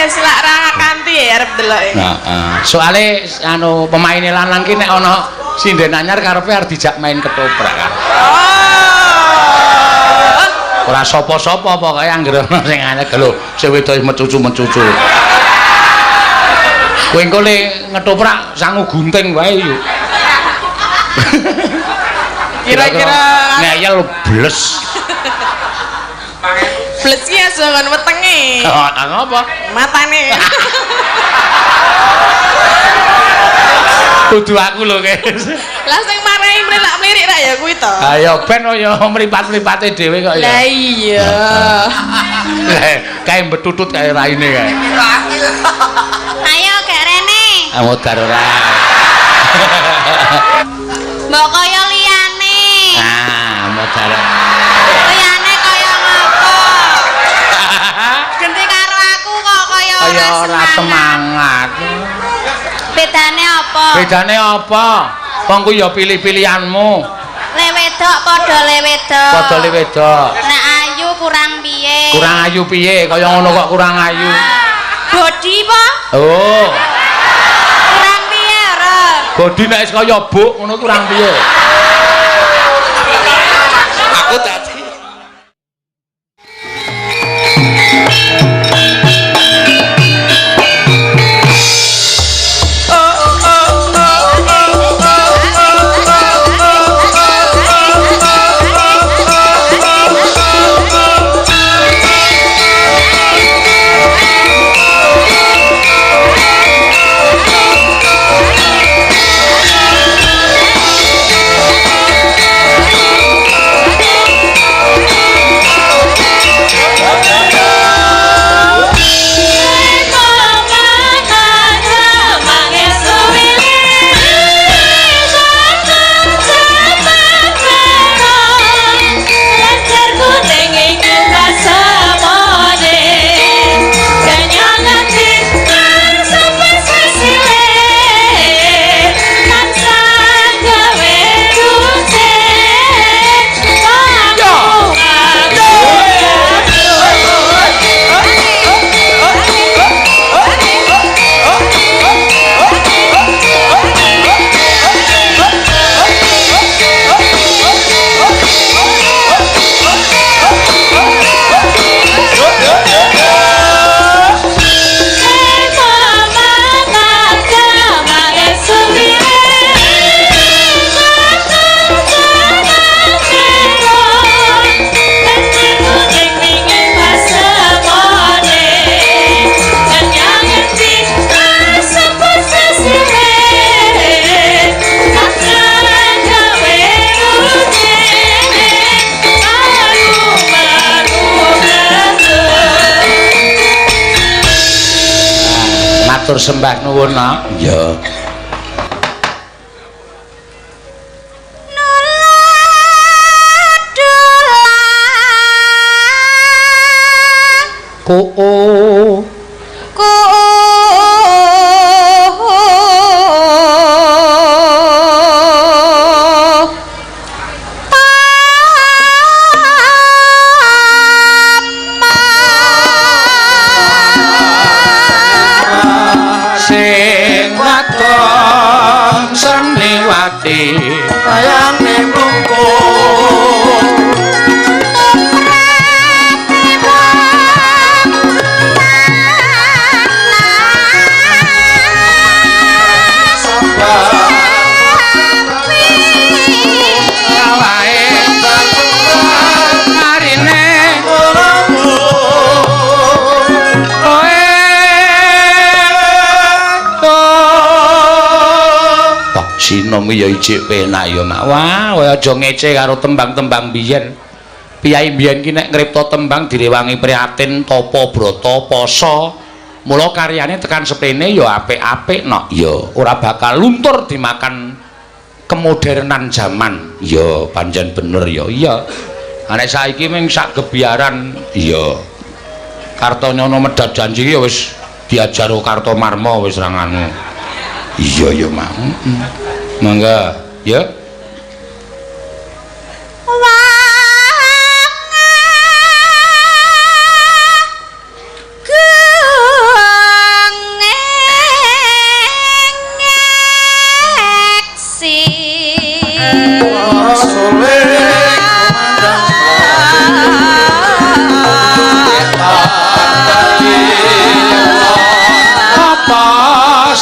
ya selak ra kanthi ya arep deloke. Heeh. Soale anu pemaine lanang ki nek ana sinden anyar karepe arep dijak main ketoprak kan. Oh. Ora sapa-sapa pokoke anggere ana sing anyar lho, sing wedok mecucu-mecucu. Kowe engko le ngetoprak sangu gunting wae yuk. Kira-kira ngeyel bles. Bles ki aja nggon wetenge. Heeh, ngapa? Matane. Kudu aku lho, Kes. Lah sing marai mlelak-mlirik ra ya kuwi to. Ayo ben ya mripat-mripate dhewe kok ya. Lah iya. Lah, kae mbetutut kae raine kae. Ayo gak rene. Ah modar ora. Mbok kaya liyane. Ah, modar. Liyane kaya ngopo? Genti karo aku kok kaya Kaya ora semangat. Bedane apa? Bedane apa? Wong ku ya pilih-pilihanmu. Le wedok padha le wedok. Padha le wedok. Nek ayu kurang piye? Kurang ayu piye? Kaya ngono kok kurang ayu. Body po? Oh. Kurang piye ora? Body nek wis kaya buk ngono kurang piye? Aku tadi Matur sembah nuwun, Nak. Iya. Ku Ku sing wadon seniwati tayane mlungkung kawae marine oe Wah, sinom ya ijik penak ya, Mak. Wah, kowe aja ngece karo tembang-tembang biyen. Piyai biyen ki nek ngripta tembang direwangi prihatin, tapa brata, poso. Mula karyane tekan sepene ya apik-apik, nok. Ya, ora bakal luntur dimakan kemodernan jaman. Ya, pancen bener ya. Iya. Nek saiki ming sak gebiaran, iya. Kartonyono medhat janji ya wis diajar Kartomarmo wis ra nganu. Iya ya, Mak. Heeh. Mangga, ya. Wang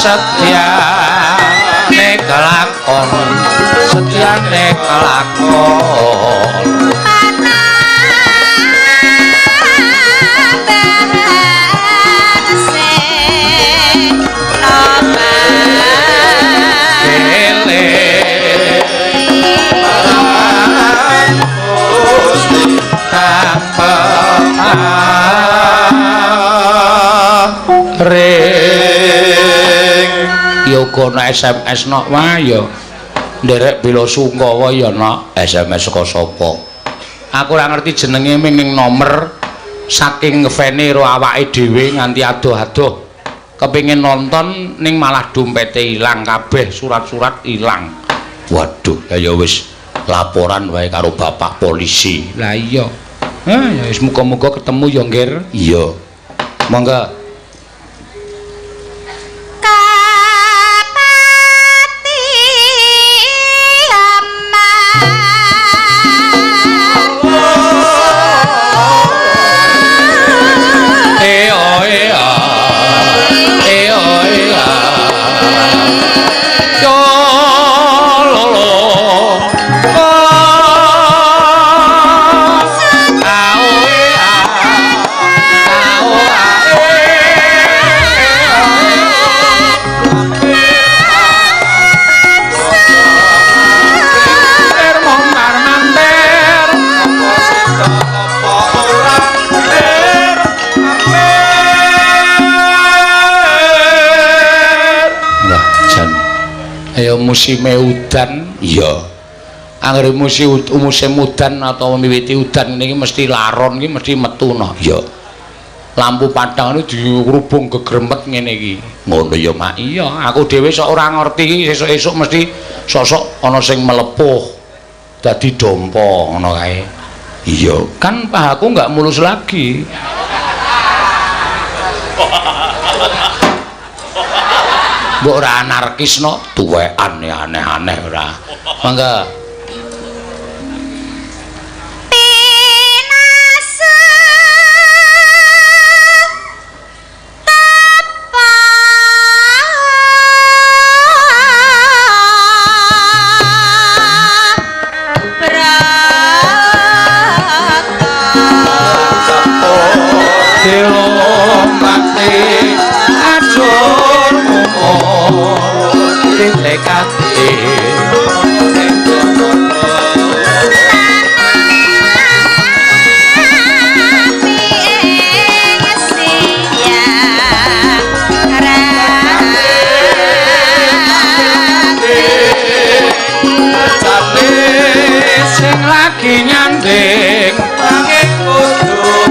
Setyane kelakon, setyane kelakon. Panambahan sing nobat. Ele ring ya uga ana SMS nok wae ya nderek bela sungkawa ya nok. SMS saka sapa aku ora ngerti jenenge, ming ning nomer saking ngefane karo awake dhewe nganti adoh-adoh kepengin nonton ning malah dompete ilang kabeh, surat-surat ilang. Waduh, ya ya wis laporan wae karo bapak polisi. Lah iya. Ha ya wis, muga-muga ketemu ya, Nggir. Iya. Monggo. Kapati aman. E o e a. E o e a. Yo lo lo. O. A o e a. A o a e. Er momar mamper. Apa ora lir mampir. Wah, jan. Ayo musime udan. Iya. Anggere musim musim udan atau miwiti udan niki mesti laron iki mesti metu no. Iya. Lampu padang itu diurubung gegremet ngene iki. Ngono ya, Mak. Iya, aku dhewe sok ora ngerti iki sesuk-esuk mesti sosok ana sing melepuh. Dadi dompa ngono kae. Iya, kan pahaku nggak mulus lagi. Mbok ora anarkis no, tuwekan ya aneh-aneh ora. Mangga. Pinasa tapa brata. Dilompati ajur mumur ditekati. Api ing siang rati. Jane Sing lagi nyanding angin kudu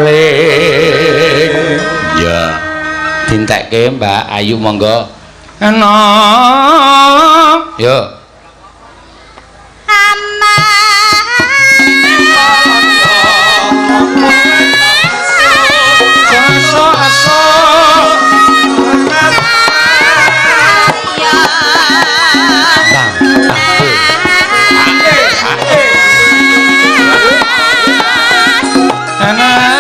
ling. Ya. Dintekke Mbak Ayu monggo. Ana. Yo. Aso aso. Bang. Ana.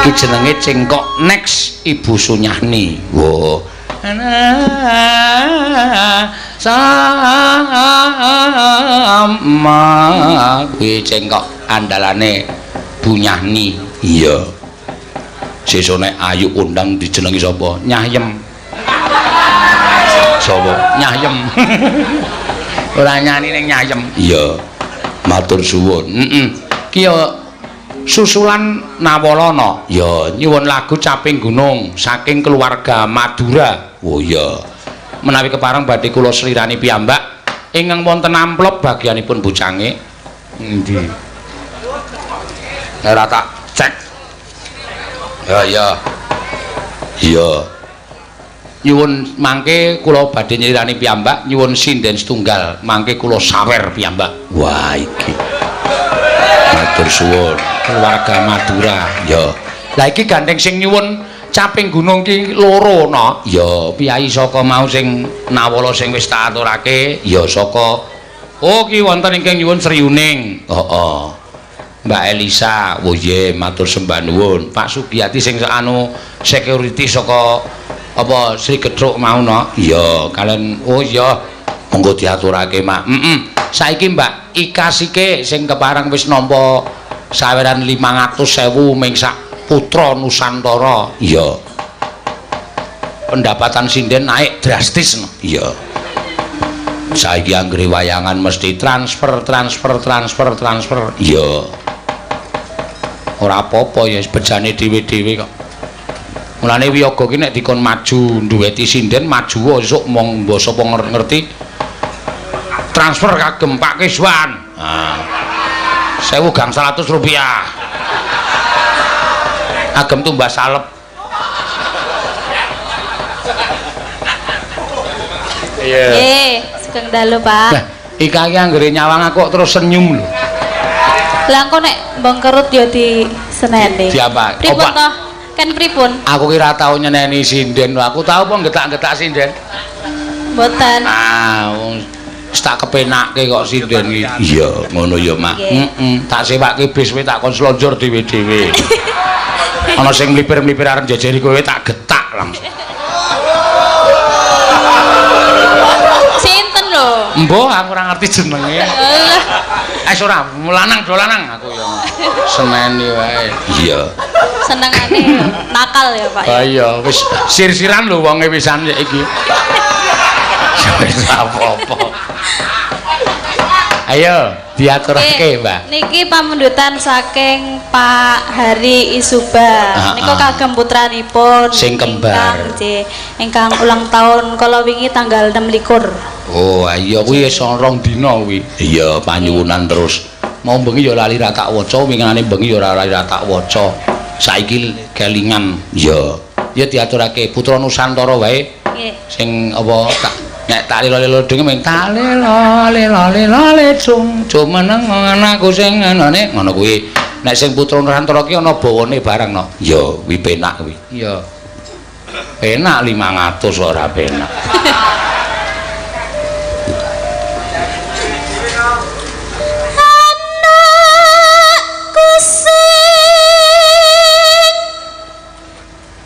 Iki jenenge cengkok next Ibu Sunyahni. Wo. Sama kuwi cengkok andalane Bu Nyahni. Iya. Sesone ayu kondang dijenengi sapa? Nyahyem. Sapa? Nyahyem. Ora nyani ning nyahyem. Iya. Matur suwun. Heeh. Ki ya susulan Nawalana. Ya, nyuwun lagu Caping Gunung saking keluarga Madura. Oh iya. Menawi kepareng badhe kula slirani piyambak ingkang wonten amplop bagianipun bucange. Endi? Ora tak cek. Ya ya. Iya. Nyuwun mangke kula badhe nyilirani piyambak nyuwun sinden setunggal mangke kula sawer piyambak. Wah iki. Matur suwun keluarga Madura. Ya. Lah iki gandeng sing nyuwun caping gunung ki loro no. Ya, piyayi saka mau sing nawala sing wis tak aturake, ya saka oh ki wonten ingkang nyuwun Sriyuning. Heeh. Mbak Elisa, oh iya matur sembah nuwun. Pak Sugiyati sing anu security saka apa Sri Gethuk mau no. Iya, kalian oh iya monggo diaturake, Mak. Heeh. Saiki Mbak Ika Sike sing kepareng wis nampa saweran 500.000 ming sak putra Nusantara. Iya. Pendapatan sinden naik drastis no. Iya. Saiki anggere wayangan mesti transfer transfer transfer transfer. Iya. Ora apa-apa ya bejane dhewe-dhewe kok. Mulane wiyaga ki nek dikon maju nduweti sinden maju esuk mong mbok sapa ngerti transfer kagem Pak Kiswan. Ah. 1.100 rupiah. Agem tumbas salep. Iya. Nggih, sugeng dalu, Pak. Lah, iki anggere nyawang aku kok terus senyum lho. Lah engko nek mbong kerut ya diseneni. Diapa? Pripun Opa. toh? Kan pripun? Aku kira tau nyeneni sinden. Aku tau apa getak-getak sinden? Mboten. Ah, wong wis tak kepenake kok sinden iki. Iya, ngono ya, Mak. Heeh, tak sewake bis kowe tak kon slonjor dhewe-dhewe. Ana sing mlipir-mlipir arep njejeri kowe tak getak langsung. Sinten lho? Mbah, aku ora ngerti jenenge. Alah. Eh ora, lanang do lanang aku ya. Seneni wae. Iya. Senengane nakal ya, Pak. Ah iya, wis sir-siran lho wonge pisan iki. Wis apa-apa. Ayo diaturake, Mbak. Niki pamundutan saking Pak Hari Isuba. Nika kagem putranipun sing kembar. Ingkang ulang tahun kala wingi tanggal 26. Oh, iya kuwi wis 2 dina kuwi. Iya, panyuwunan terus. Mau bengi ya lali ra tak waca, wingane bengi ya ora lali ra tak waca. Saiki kelingan. Iya. Ya diaturake Putra Nusantara wae. Nggih. Sing apa tak nek tak lelo-lelo dhewe mung tak lelo lelo lelo lecung jumeneng anakku sing ngene ngono kuwi. Nek sing Putra Nusantara ki ana bawane barang no. Ya kuwi penak kuwi. Iya. Penak 500 ora penak. Anakku sing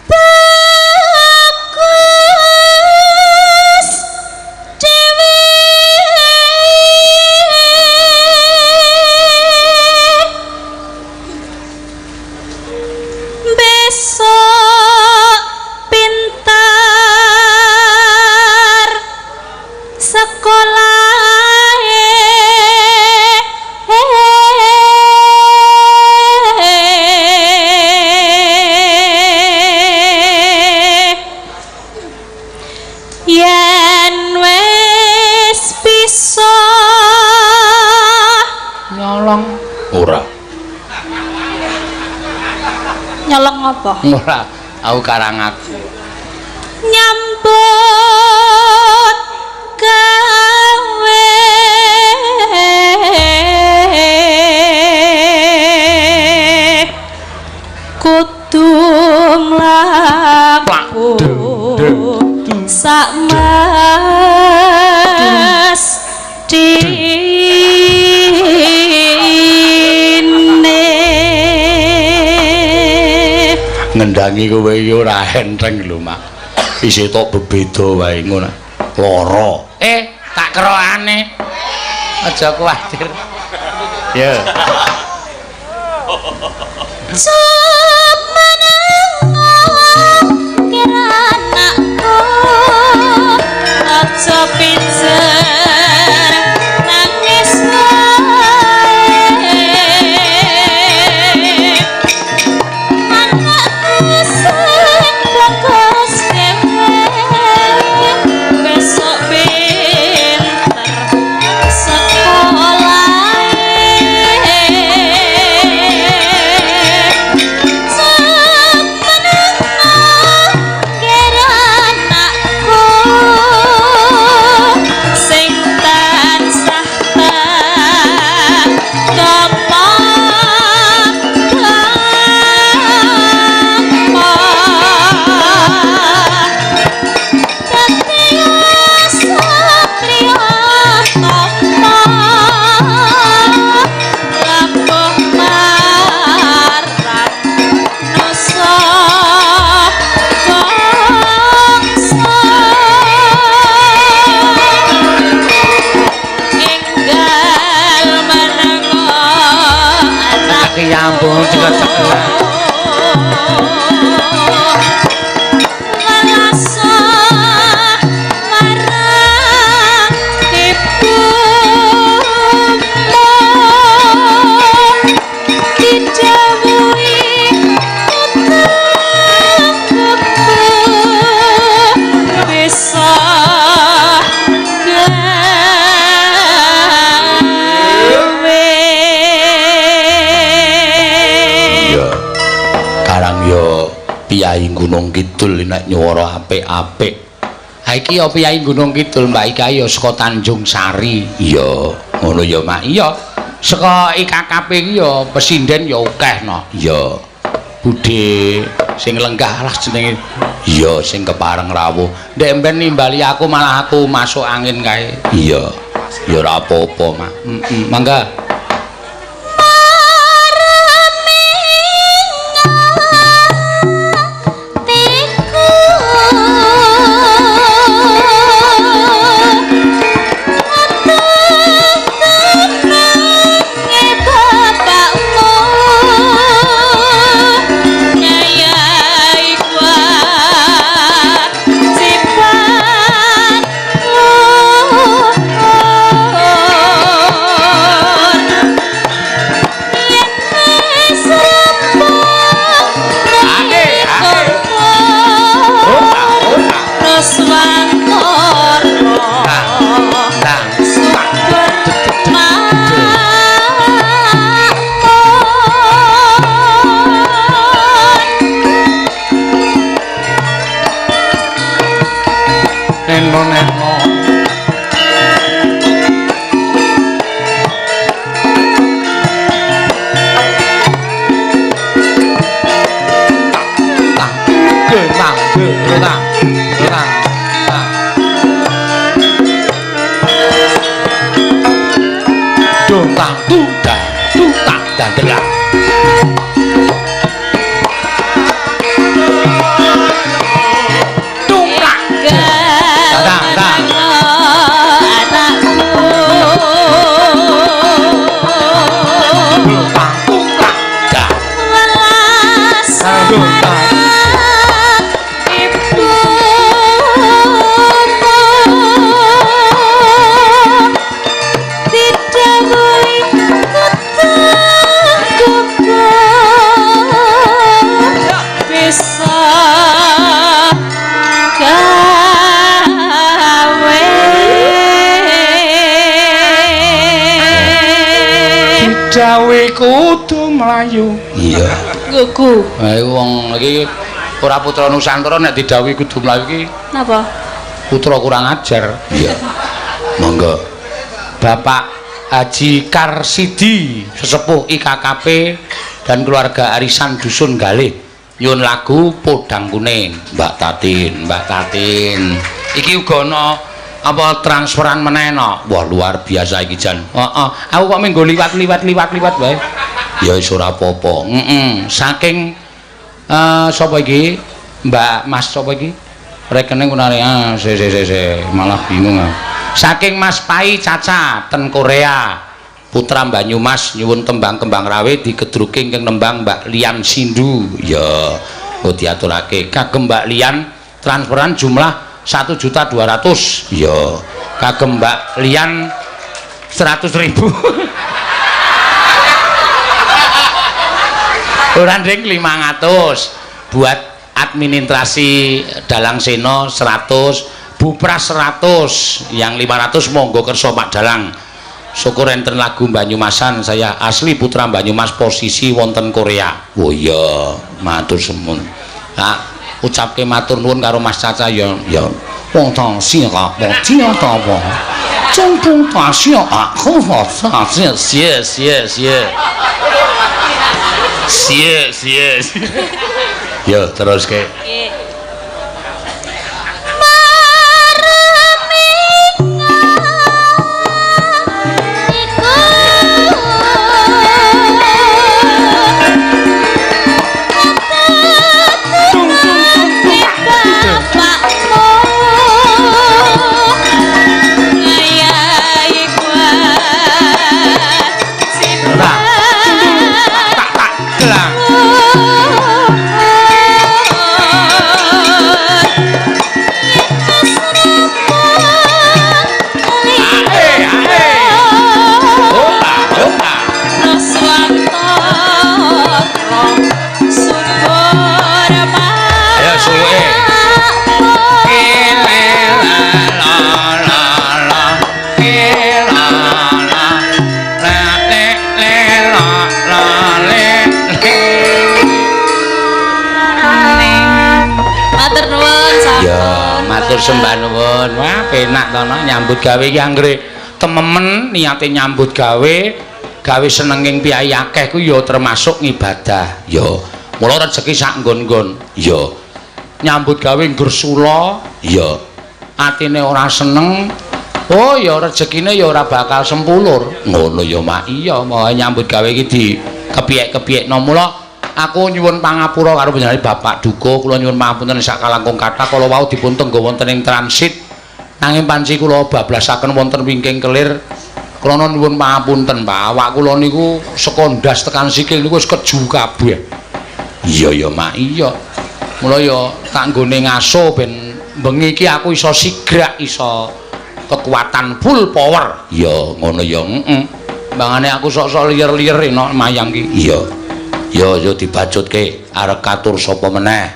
bagus dhewe besok pintar sekolah. Yen wis bisa nyolong ora. Nyolong apa? Ora, aku karang aku. Nyambut gawe kudu mlaku sak mas dine. Ngendangi kowe iki ora enteng lho, Mak. Isih tok bebeda wae ngono. Lara. Tak kerokane. Aja kuwatir. Ya. Anakku aja pijer nangis wae. Anakku sing bagus dhewe besok pinter sekolah. Piyayi Gunung Kidul nek nyuwara apik-apik. Ha iki ya piyayi Gunung Kidul Mbak Ika ya saka Tanjung Sari. Iya, ngono ya Mak. Iya. Saka IKKP iki ya pesinden ya akeh no. Iya. Budhe sing lenggah lah jenenge. Iya, sing kepareng rawuh. Ndek mben nimbali aku malah aku masuk angin kae. Iya. Ya ora apa-apa, Mak. Heeh, mangga. Kudu mlayu. Iya. Gugu. Ha wong iki ora putra Nusantara nek didhawuhi kudu mlayu iki. Napa? Putra kurang ajar. Iya. Monggo. Bapak Haji Karsidi, sesepuh IKKP dan keluarga arisan Dusun Galih. Nyuwun lagu Podang Kuning, Mbak Tatin, Mbak Tatin. Iki uga ana apa transferan meneh no? Wah luar biasa iki jan. Heeh. Aku kok minggu liwat-liwat wae. Ya wis ora apa-apa. Heeh. Saking sapa iki? Mbak Mas sapa iki? Rekening kunane ah se malah bingung aku. Saking Mas Pai Caca ten Korea. Putra Banyumas nyuwun tembang Kembang Rawe digedruke ingkang nembang Mbak Lian Sindu. Ya, oh diaturake kagem Mbak Lian transferan jumlah 1.200.000. Ya, kagem Mbak Lian 100.000. Ora nding 500 buat administrasi Dalang Seno 100, Bupras 100, yang 500 monggo kersa Pak Dalang. Syukur enten lagu Banyumasan, saya asli putra Banyumas posisi wonten Korea. Oh iya, matur suwun. Nah, ucapke matur nuwun karo Mas Caca ya ya. Wong tang sing ka, wong jing ta apa. Jong pung ta sing a, ho ho sa sing xie xie xie. Xie xie. Yo teruske. Ya, matur sembah nuwun. Wah, penak to no nyambut gawe iki anggere tememen niate nyambut gawe, gawe senenging piyayi akeh ku ya termasuk ngibadah. Ya, mula rejeki sak nggon-nggon. Ya. Nyambut gawe nggersula, ya. Atine ora seneng, oh ya rezekine ya ora bakal sempulur. Ngono ya, Mak. Iya, mau nyambut gawe iki di kepiyek-kepiyekno. Mula aku nyuwun pangapura karo panjenengan Bapak Duko, kula nyuwun pangapunten sak kalangkung kathah kala wau dipun tenggo wonten ing transit. Nanging panci kula bablasaken wonten wingking kelir. Krana nyuwun pangapunten, Pak. Awak kula niku saka ndas tekan sikil niku wis keju kabeh. Iya ya, Mak. Iya. Mula ya tak nggone ngaso ben bengi iki aku iso sigrak, iso kekuatan full power. Iya, ngono ya. Heeh. Mbangane aku sok-sok liyer-liyer enak mayang ki. Iya. Ya ya dibacutke arep katur sapa meneh.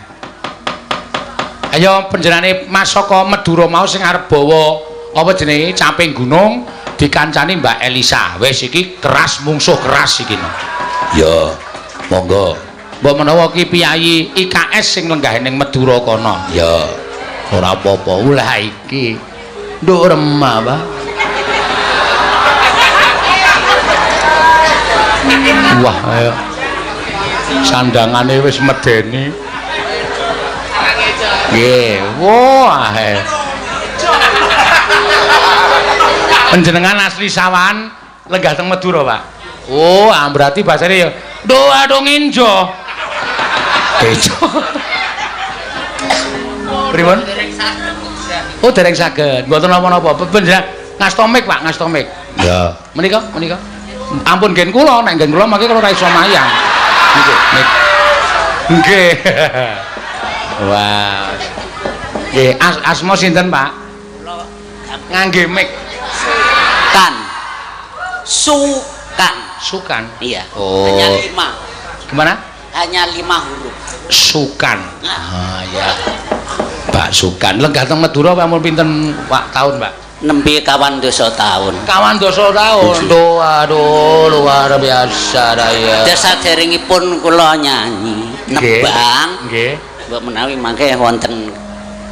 Ayo panjenengane Mas saka Madura mau sing arep bawa apa jenenge caping gunung dikancani Mbak Elisa. Wis iki keras mungsuh keras iki no. Ya, monggo. Mbok menawa ki piyayi IKS sing lenggah ning Madura kono. Ya, ora apa-apa. Lah iki nduk remah, Pak. Wah, ayo. Sandangane wis medeni. Nggih, wah. Panjenengan asli Sawahan lenggah teng Madura, Pak. Oh, ah berarti bahasane ya nduk aduh nginjo. Kejo. Pripun? Oh, dereng saged. Mboten napa-napa. Panjenengan ngasto mik, Pak, ngasto mik. Ya. Menika, menika. Ampun nggen kula, nek nggen kula mangke kula ora iso mayang. Nggih, mik. Nggih. Wah. Nggih, asma sinten, Pak? Ngangge mik. Sukan. Sukan. Sukan. Iya. Oh. Hanya 5. Gimana? Hanya 5 huruf. Sukan. Ah, ya. Pak Sukan. Lenggah teng Madura ampun pinten Pak tahun, Pak? Nembe kawan dasa tahun. Kawan dasa tahun. Duh, aduh, luar biasa ya. Saderengipun kula nyanyi nembang. Nggih. Mbok menawi mangke wonten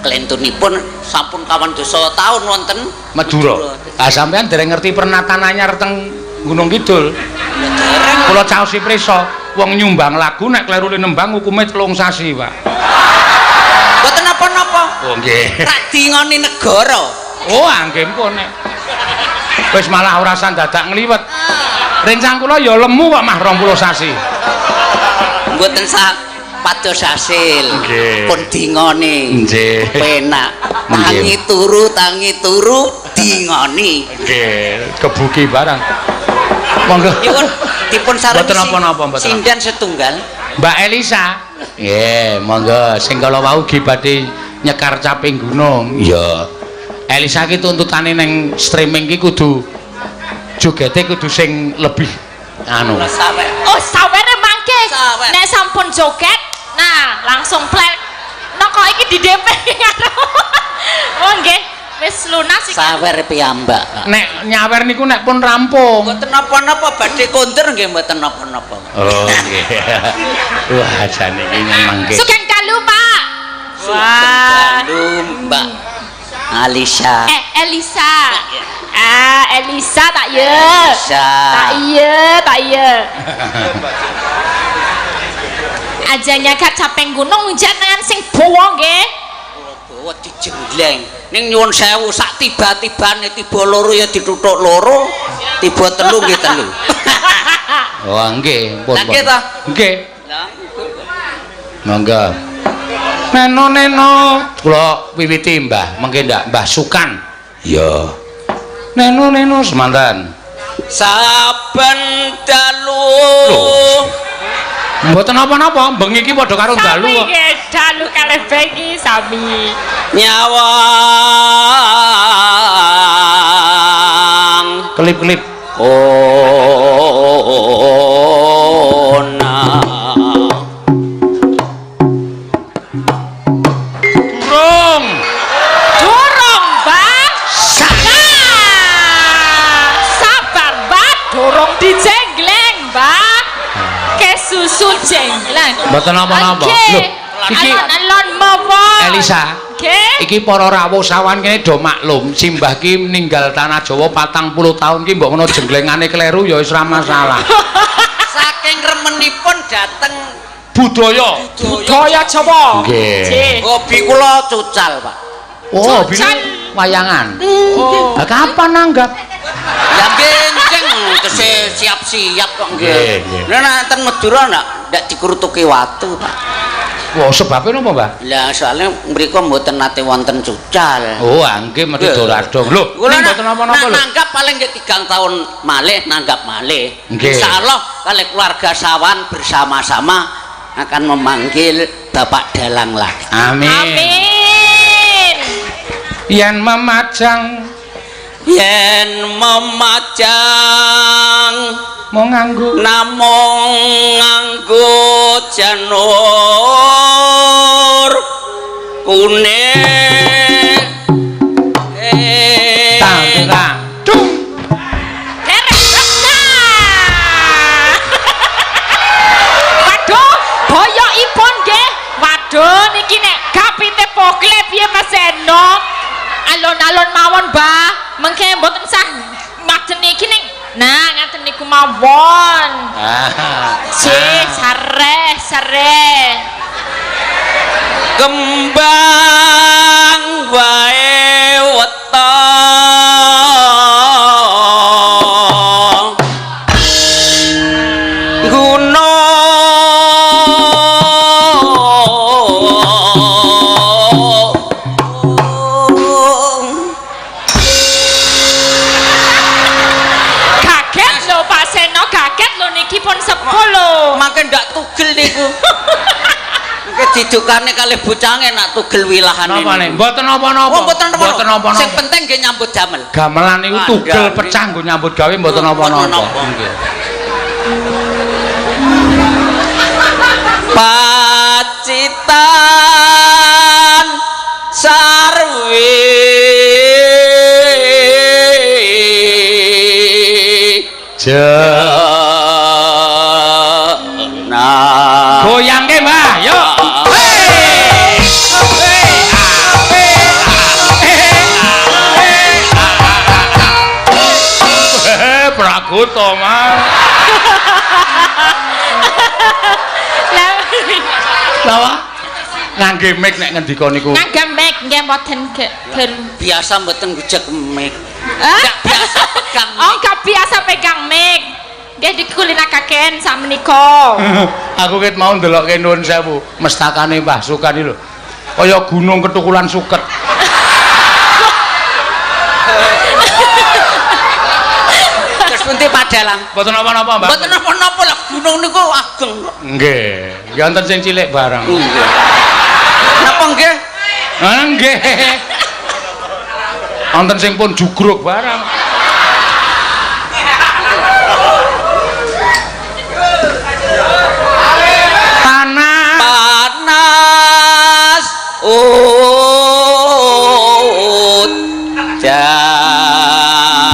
klentunipun sampun kawan dasa tahun wonten Madura. Ah, sampean dereng ngerti pernatan anyar teng Gunung Kidul. Dereng. Kula caosi prisa, wong nyumbang lagu nek kleru nembang hukume 3 sasi, Pak. Mboten napa-napa. Oh, nggih. Rak dingoni negara. Oh, nggih pun nek. Wis malah ora dadak ngliwet. Rencang kula ya lemu kok mah 20 sasi. Mboten sak pados hasil. Nggih. Pun dingoni. Nggih. Penak. Tangi turu dingoni. Nggih, kebuki barang. Monggo. Nyuwun dipun sareng Mboten napa-napa, mboten. Sinden setunggal. Mbak Elisa. Nggih, monggo sing kala wau nggih badhe nyekar caping gunung. Iya. Elisa ki tuntutane ning streaming ki kudu jogete kudu sing lebih anu. Sawer. Oh, sawere mangke. Sawer. Nek sampun joget, nah langsung plek. Nah kok iki di DP karo. Oh nggih, wis lunas iki. Sawer piyambak. Nek nyawer niku nek pun rampung. Mboten napa-napa badhe kondur nggih mboten napa-napa. Oh nggih. Wah, jane iki memang nggih. Sugeng dalu, Pak. Sugeng dalu Mbak Alisa. Elisa. Ah, Elisa tak ya. Elisa. Tak iya, tak iya. Aja nyakat capeng gunung jangan sing bawa nggih. Bawa dijengleng. Ning nyuwun sewu sak tiba-tibane tiba loro ya dituthuk loro, tiba telu nggih telu. Oh nggih, pun. Lah nggih ta? Nggih. Monggo. Neno neno kula wiwiti Mbah, mengke ndak Mbah Sukan. Iya. Neno neno semanten. Saben dalu. Mboten napa-napa, bengi iki padha karo dalu Sami kok. nggih, dalu kalih bengi sami. Nyawang Kelip-kelip. Kona. Durung. Durung, Mbah. Nah, sabar, Mbah, durung dijengleng, Mbah. Kesusu jenggleng. Mboten napa-napa. Nggih. Lho, iki Alon-alon mawon. Elisa. Nggih. Iki para rawuh sawan kene do maklum, simbah ki ninggal tanah Jawa 40 tahun ki mbok menawa jenglengane kleru ya wis ora masalah. Saking remenipun dateng Budaya. Budaya Jawa. Nggih. Hobi kula cucal, Pak. Oh, Cucal. Wayangan. Oh. Lah kapan nanggap? Ya benjeng tesih siap-siap kok Nggih, nggih. nggih. Lah nek ten Madura ndak dikrutuki watu, Pak. Wah, sebabnya napa, Mbah? Lah soalnya mriku mboten nate wonten cucal. Oh, nggih mesti doradong. Lho, Kula ning mboten napa-napa lho. Nanggap paling nggih 3 tahun malih nanggap malih. Nggih. Insyaallah kalih keluarga Sawan bersama-sama akan memanggil Bapak Dalang lagi. Amin. Amin. Yen memajang Yen memajang mau nganggo namung nganggo janur kuning. Tang tang. Dung. Derek nah. Waduh, boyokipun nggih. Waduh niki nek gapite pokle piye Mas Eno? Alon-alon mawon, Mbah. Mengke mboten sah maden niki ning. Nah, ngaten niku mawon. Ah. Sih, sareh, sareh. Kembang wae weton gunung Kaget lho Pak Seno, kaget lho niki pun sepuh lho. mangke ndak tugel niku. Mangke didukane kalih bocange nak tugel wilahane. Napa nih? Mboten napa-napa. Oh, mboten Mboten napa-napa. Sing napa-napa. penting nggih nyambut damel. Gamelan niku tugel Kandhane. pecah nggo nyambut gawe mboten Mboten napa-napa. napa. Nggih. Pacitan sarwi Je. nah. Goyangke, Mbah. Yo. Hey. Hey. Ah. Hey. Ah. Hey. Ah. Hey. Ah. Ah. Eh, Pragoto, Mas. Lah Lawa ngangge mic nek ngendika niku. ngangge mic nggih mboten Biasa mboten gujek mic. Hah? Nggak biasa pegang Oh, nggak biasa pegang mic. Nggih dikulinakaken sakmenika. Aku ket mau ndelokke nuwun sewu, mestakane Mbah Sukan iki lho. Kaya gunung ketukulan suket. Terus pundi Pak Dalang? Mboten napa-napa, Mbah. Mboten napa-napa lah gunung niku ageng kok. Nggih, ya wonten sing cilik barang. Nggih. Napa nggih? Ah, nggih. Wonten sing pun jugruk barang. Tanah Panas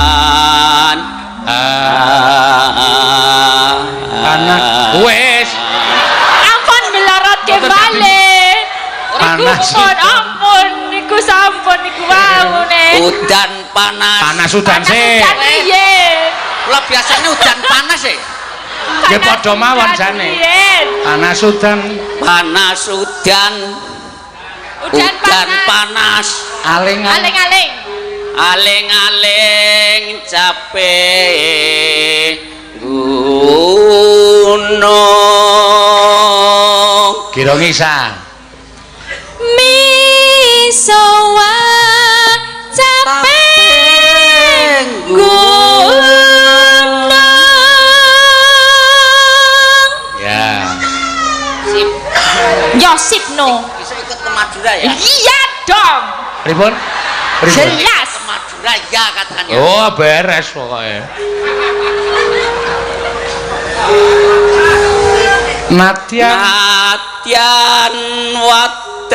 udan. Ah, tanah wis Ampun melorot ke balik. Niku Panas. pun ampun niku sampun niku wau ne. Udan panas. Panas udan Panas sih. udan riyen. Kula biasanya udan panas e. Nggih Panas padha mawon udan jane. riyen. Panas udan Panas udan, Udan udan panas. panas. aling-aling. Aling-aling. Aling-aling capek gunung. Kira ngisah. Misowa capek gunung. Ya. Sip. Yosip no. Bisa ikut ke Madura ya? Iya dong. Pripun? Pripun? Jelas. Ke Madura ya katanya. Oh, beres pokoknya. Natya Natyan wadon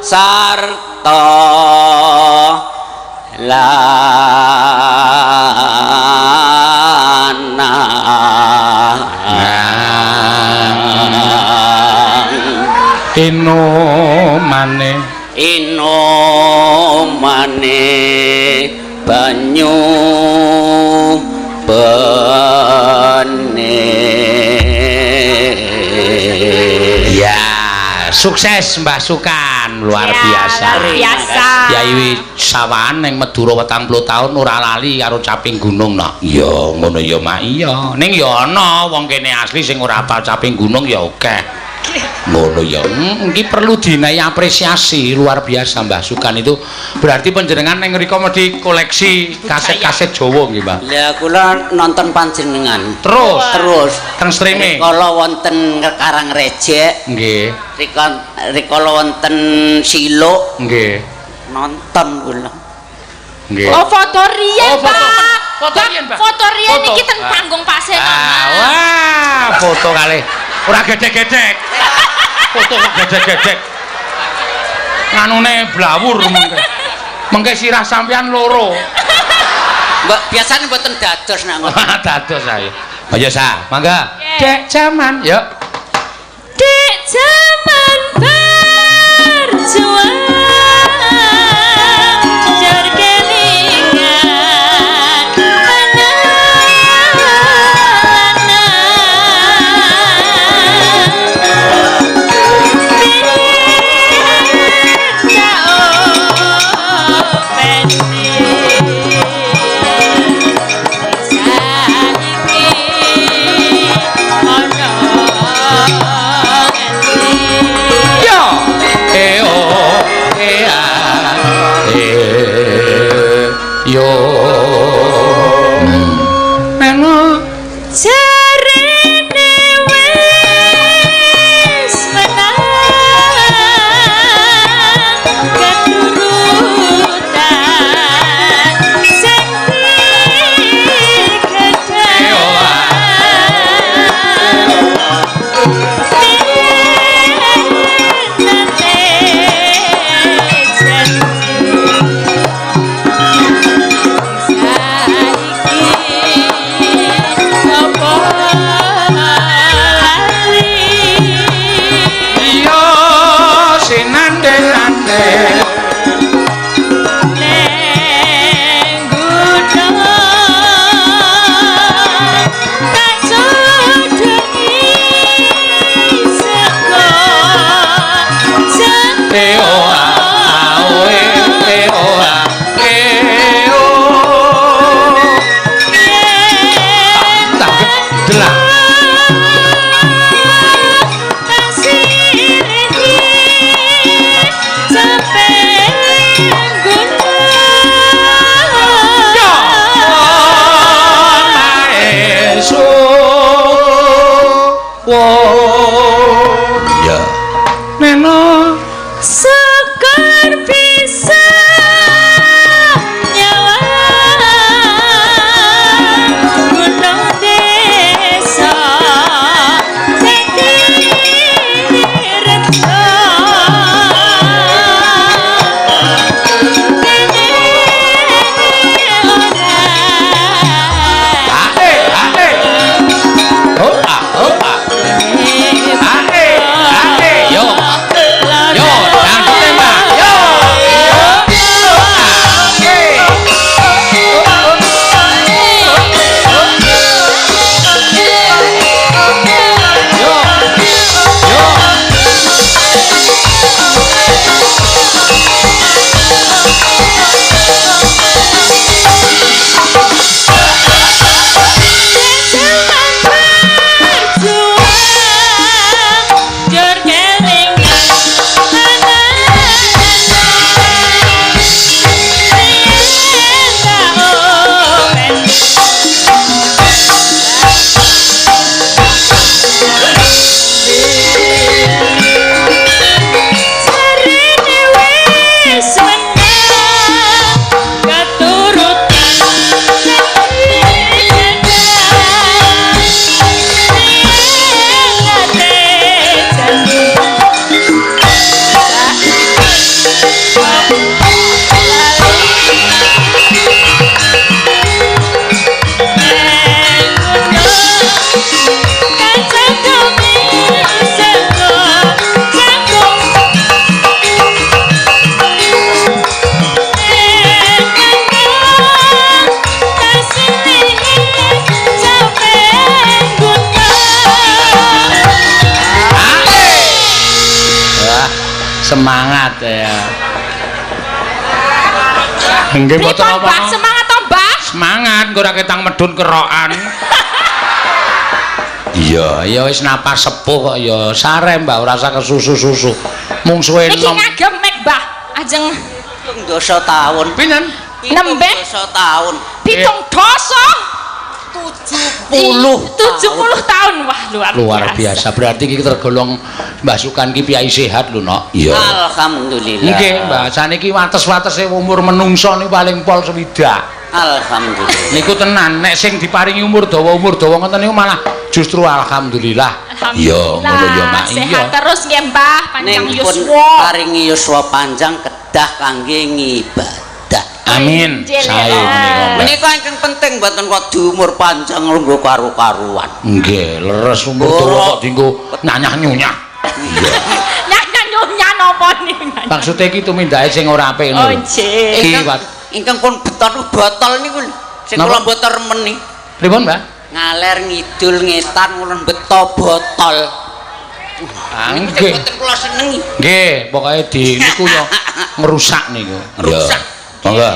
sarta lanang. Inomane Inomane banyu bene. Ya, sukses Mbah Sukan, luar Ya, biasa. Luar biasa. Yai sawahan ning Madura 80 taun ora lali karo caping gunung no. Ya ngono ya mak iya. Ning ya ana wong kene asli sing ora apal caping gunung ya akeh. Ngono ya. Iki perlu dinai apresiasi luar biasa Mbah Sukan itu. Berarti panjenengan ning ngriko mesti koleksi kaset-kaset Jawa nggih, Mbah. Lah kula nonton panjenengan. Terus Terus teng streaming. rikala wonten Karang Rejek, Nggih, rikala wonten Siluk nggih. nonton kula. Nggih. Oh, foto riyen, Oh, foto. Pak. Foto riyen, Pak. Foto riyen Foto. iki ten panggung Pak Seno. Ah, wah, foto kali. Ora gedek-gedek. Foto kok gedek-gedek. Nganune blawur mengke. Mengke sirah sampean loro. Mbak biasane mboten dados nak ngoten. Dados ae. Ayo sa, mangga. Nggih. Dek jaman, yuk. Dek jaman berjuang jar kelingan Yo. E o e a e yo. Neno Jarene wis menang keturutan sing Iya sinande-nande. E o a a o e e o a e o. Tak delak. Ya. Neno Syukur bisa nyawang gunung desa dadi rejo dene ora a e a e. Oh a oh a. A e a e yo. Yo dangdut. Semangat ya. Nggih mboten Pripun, Mbah? apa-apa. Semangat to, Mbah? Semangat engko ora ketang medun kerokan. Iya, ya wis napas sepuh kok ya sare Mbah, ora usah kesusu-susu. Mungsuhe Niki enom. ngagem mek, Mbah. Ajeng 70 taun. Pinten? Nembe. 70 taun. 70. 70. 70 tahun. Wah, luar, Luar biasa. Berarti iki tergolong Mbah Sukan ki piyai sehat lho, Nok. Iya. Alhamdulillah. Nggih, Mbah. Saniki wates-watese umur menungso niku paling pol swidak. Alhamdulillah. Niku tenan, nek sing diparingi umur dawa ngoten niku malah justru alhamdulillah. Iya, ngono ya, Mak. Iya. Sehat terus nggih, Mbah, panjang Ning pun yuswa. paringi yuswa panjang kedah kangge ngibadah. Amin. Injil, Sae ya. menika, Mbah. Menika ingkang penting mboten kok diumur panjang lungguh karu-karuan. Nggih, leres umur dawa kok dienggo nyanyah-nyunyah. Iya. Nyanyah nyunyah napa niku? Maksude iki tumindake sing ora apik Oh, ngono. lho. nggih. Iki Ingkang wat. ingkang pun beton botol niku lho. Sing Napa? kula mboten remen niku. Pripun, Mbah? Ngaler ngidul ngetan kula beto botol. Ah, nggih. Mboten kula senengi. Nggih, pokoke di niku yo ngrusak niku. Ngrusak. Monggo.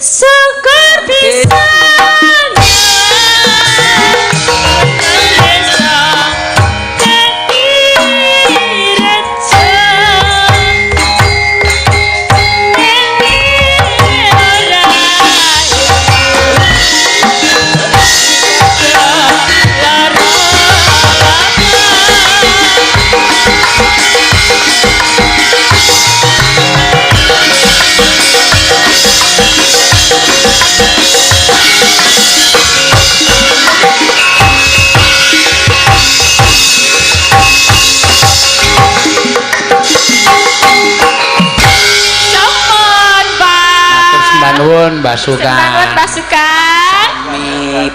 Syukur bisa Sampun, Pak. Sembah nuwun, Mbah Sembah nuwun, Sukan. Mbah Sukan. Mi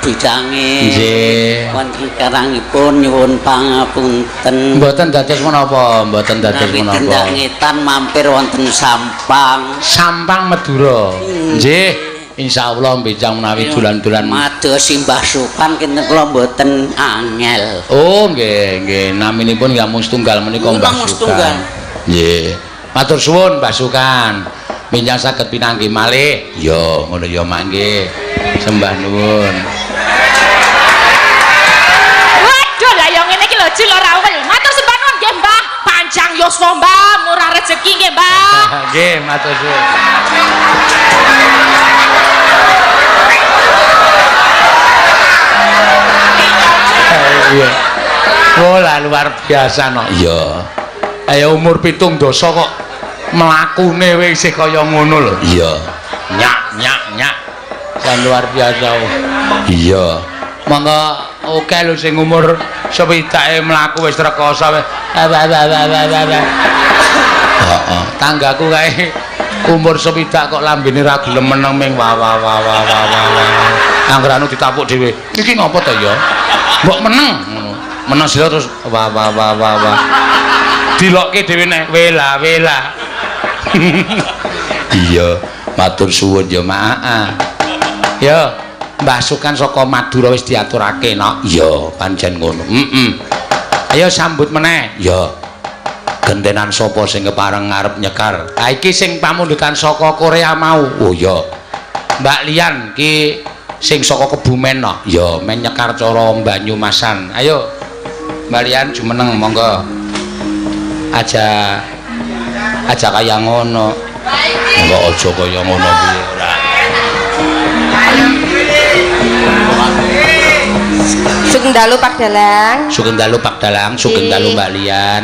bidange. Nggih. Wonten karangipun nyuwun pangapunten. Mboten dados menapa, mboten dados Nawi tindak menapa. ngetan mampir wonten Sampang. Sampang Madura. Nggih. Insyaallah benjang menawi dolan-dolan. Madosi Mbah Sukan kinten kula mboten angel. Oh, nggih, nggih. Naminipun nggih namung setunggal menika Mbah Namung Sukan. setunggal. Nggih. Matur suwun Mbah Sukan. Benjang saged pinanggih malih. Ya, ngono ya Mak nggih. Sembah nuwun. Waduh, lah yang ngene iki lho Jil ora wel. Matur sembah nuwun nggih, Mbah. Panjang yuswa, Mbah, murah rezeki nggih, Mbah. Nggih, matur suwun. Iya. Oh lah luar biasa no. Iya. Ayo umur 70 kok mlakune wis isih kaya ngono lho. Iya. Nyak nyak nyak. Jan luar biasa. Iya. Monggo oke lho sing umur swidake mlaku wis rekoso wis. Heeh. Tanggaku kae umur swidak kok lambene ra gelem meneng ming wa wa wa wa wa wa. Angger anu ditapuk dhewe. Iki ngopo to ya? Mbok meneng ngono. Meneng sira terus wa wa wa wa wa. Dilokke dhewe neh wela wela. Iya, matur suwun ya Mak. Ya, Mbah Sukan saka Madura wis diaturake nok. Iya, pancen ngono. Heeh. Ayo sambut meneh. Ya. Gentenan sapa sing kepareng ngarep nyekar? Ha iki sing pamundutan saka Korea mau. Oh iya. Mbak Lian ki sing saka Kebumen no. Ya, men nyekar cara Banyumasan. Ayo. Mbak Lian jumeneng monggo. Aja aja kaya ngono. Monggo aja kaya ngono piye ora. Sugeng dalu Pak Dalang. Sugeng dalu Pak Dalang, sugeng dalu Mbak Lian.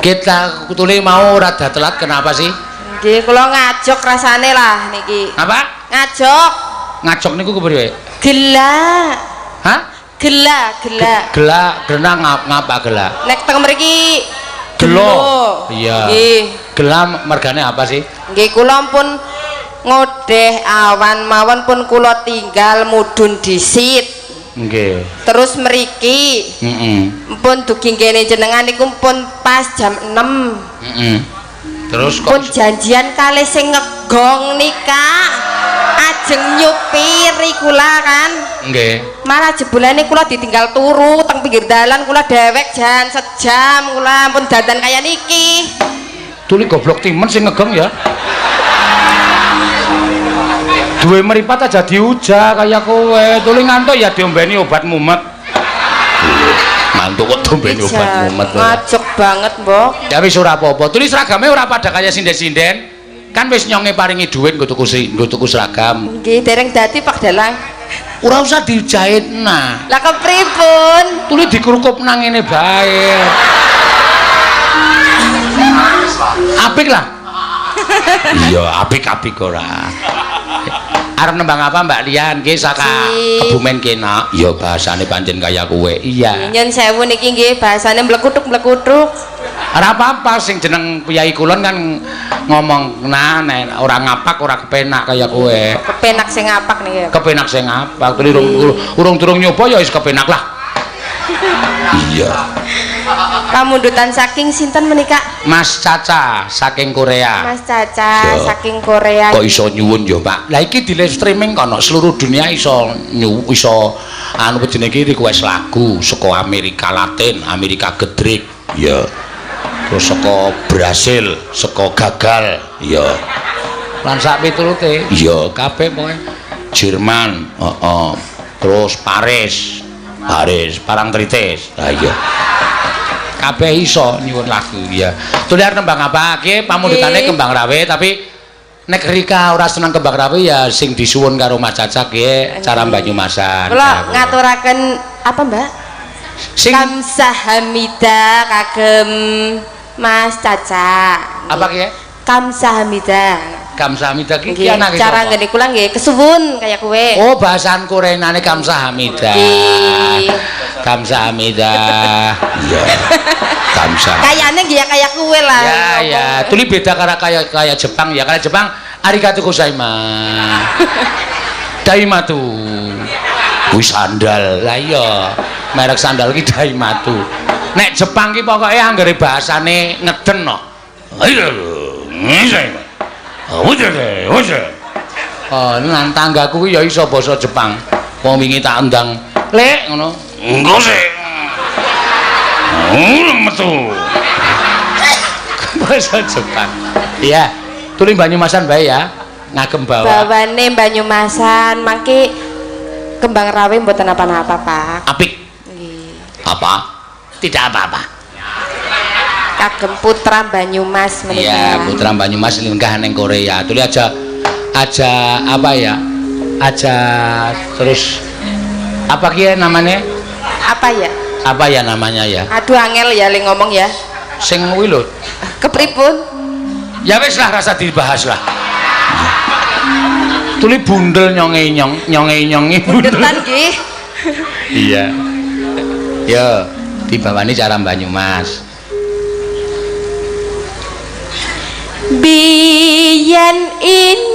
Kita kutule mau rada telat kenapa sih? Nggih, kula ngajok rasane lah niki. Apa? Ngajok. Ngajok niku kepriye? Gela. Hah? Gela, gela. Gela, gena ngap ngapa gela? Nek teng mriki Gelo. Iya. Nggih. Gela mergane apa sih? Nggih kula pun ngodeh awan mawon pun kula tinggal mudhun disit. Nggih. Terus mriki Heeh. pun dugi kene jenengan niku pun pas jam 6. Heeh. Terus Pun kok janjian kalih sing ngegong nika. Ajeng nyupiri kula kan. Nggih. Malah jebulane kula ditinggal turu teng pinggir dalan, kula dewek jan sejam, kula pun dandan kaya niki. Tuli goblok timen sing ngegeng ya. Duwe meripat aja diujah kaya kowe. Tuli ngantuk ya diombeni obat mumet. Ngantuk kok diombeni obat mumet. Ngajek banget, Mbok. Ya wis ora apa-apa. Tuli seragame ora pada kaya sinden-sinden. Kan wis nyonge paringi dhuwit nggo tuku nggo tuku seragam. Nggih, dereng dadi, Pak Dalang. Ora usah dijahit nah. Lah kepripun? Tuli dikrukup nang ngene bae. Apik lah. Iya, apik-apik ora. Arep nembang apa Mbak Lian? Nggih saka Kebumen kena. Ya bahasane pancen kaya kowe. Iya. Nyun sewu niki nggih bahasane mlekuthuk-mlekuthuk. Ora apa-apa, sing jeneng priyayi kulon kan ngomong nah nek ora ngapak ora kepenak kaya kowe. Kepenak sing ngapak niki. Kepenak sing ngapak. Tuli urung durung nyoba ya wis kepenak lah. Iya. Kamundutan saking sinten menika? Mas Caca saking Korea. Mas Caca Yo. saking Korea. Kok iso nyuwun ya, Pak? Lah iki di live streaming kono seluruh dunia iso iso anu jenenge iki request lagu saka Amerika Latin, Amerika Gedrik, ya. Terus saka Brasil, saka gagal, ya. Lan sak piturute, iya kabeh pokoke. Jerman, heeh. Terus Paris, Paris, Parangtritis. Lah iya. Kabeh iso nyuwun lagu, ya. Tuli arep nembang apa? Ki pamundhutane Kembang Rawe, tapi nek Rika ora seneng Kembang Rawe ya sing disuwun karo Mas Caca ki cara Banyumasan. Kula ngaturaken apa, Mbak? Sing Kamsahamida kagem Mas Caca. Apa ki? Kamsahamida. Kamsahamida ki Nggih, anake cara sapa? nggene kula nggih kesuwun kaya kowe. Oh, bahasan Koreanane Kamsahamida. Nggih. Kamsahamida. Iya. Kamsa. Kayane nggih ya kaya kowe lah. Ya ya, tuli beda karo kaya kaya Jepang ya. Kaya Jepang arigatou gozaimasu. Daimatu. Kuwi sandal. Lah iya, merek sandal ki Daimatu. Nek Jepang ki pokoke anggere bahasane ngeden no. Oh, nang tanggaku ki ya iso basa Jepang. Wong wingi tak undang, "Lek," ngono. Engko sik. Urung metu. Basa Jepang. Iya. Tuli Banyumasan bae ya. Ngagem bawa. Bawane Banyumasan mangke Kembang Rawe mboten apa-apa, Pak. Apik. Nggih. Apa? Tidak apa-apa. Kagem putra Banyumas menika. Iya, putra Banyumas lenggah ning Korea. Tuli aja aja apa ya? Aja terus apa ki namanya? Apa ya? Apa ya namanya ya? Aduh angel ya le ngomong ya. Sing kuwi lho. Kepripun? Ya wis lah rasa dibahas lah. Tuli bundel nyonge nyong, nyonge nyongi bundel. Bundetan nggih. Iya. Yo, dibawani cara Banyumas. Biyen inyong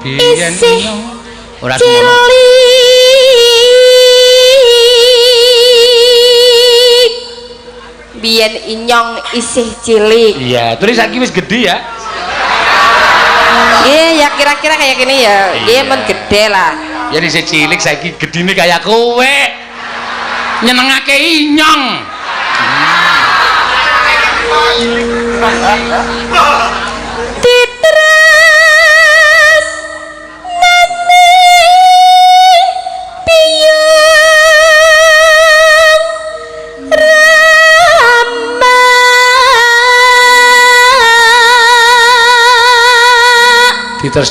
Biyen Isih inyong. Ora semono. Cilik. Biyen inyong isih cilik. Iya, tuli saiki wis gedhe ya. Iya, ya kira-kira kayak gini ya. Iya, Iya. men gede lah. Ya isih cilik saiki gedine kaya kowe. Nyenengake inyong. Titres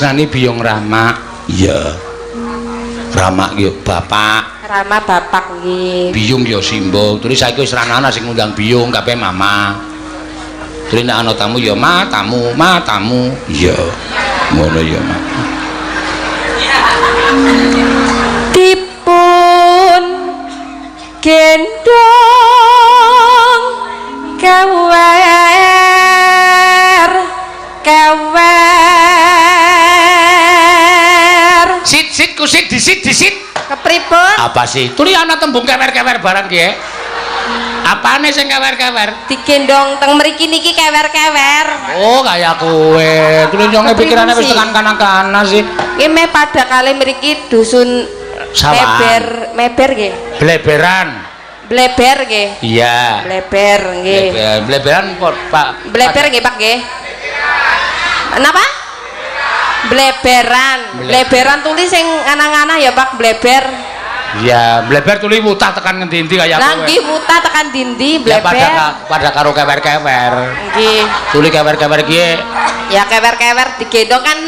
nane piyang rama. Ditresnani biyung Rama. Iya. Rama ki bapak, Rama bapak nggih. biyung ya simbok. Terus saiki wis ra ana sing ngundang biyung, kabeh mama. Terus nek ana tamu ya ma tamu, ma tamu. Iya. Ngono ya, Ma. Dipun gendong kewer kewer. Sit sit kusit disit disit. Kepripun? Apa sih? Tuli ana tembung kewer-kewer barang ki. Apane sing kewer-kewer? Digendong teng mriki niki kewer-kewer. Oh, kaya kowe. Terus nyonge pikirane wis tekan kana-kana sih. Iki meh pada kali mriki dusun Sawahan. Meber, meber nggih. Bleberan. Bleber nggih. Iya. Bleber nggih. Bleberan, bleberan Pak. Bleber nggih Pak nggih. Napa? Bleberan. Bleberan tulis sing anang-anah ya Pak, bleber. Iya, bleber tuli mutah tekan ngendi-endi kaya Lah kowe. nggih mutah tekan dindi Ya bleber. pada karo kewer-kewer. Nggih. Tuli kewer-kewer ki. Ya kewer-kewer digendong kan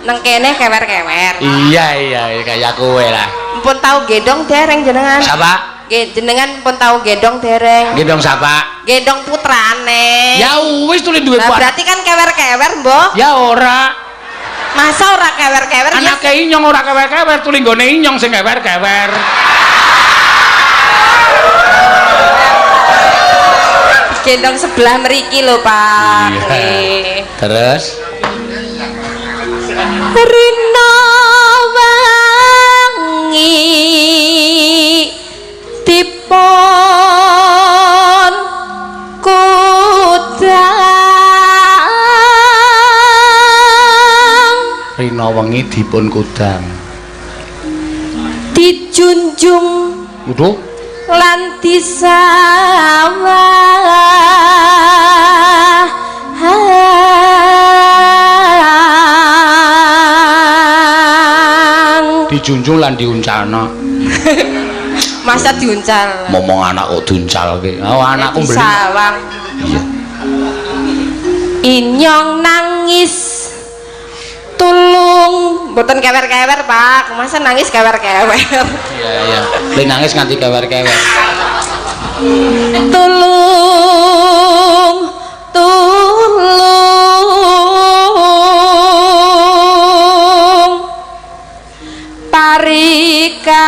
nang kene kewer-kewer. Iya, iya, kaya kowe lah. Mpun tau gendong dereng jenengan. Sapa? Nggih, jenengan pun tau gendong dereng. Gendong sapa? Gendong putrane. Ya wis tuli duwe Lah berarti kan kewer-kewer, Mbok. Ya ora. Masa ora kewer-kewer ya? Anake inyong ora kewer-kewer, tuli nggone inyong sing kewer-kewer. Gendong sebelah mriki lho, Pak. Iya. Nggih. Terus Rina wangi dipun kudang. Rina wengi dipun kudang. Dijunjung Waduh, lan disawah. Dijunjung lan diuncalno. Masa diuncal? Momong anak kok diuncalke. Oh, anakku mbeli. Disawang. Iya. Inyong nangis tulung, mboten kewer-kewer, Pak. Masa nangis kewer-kewer. Iya, iya. Le nangis nganti kewer-kewer. Tulung, tulung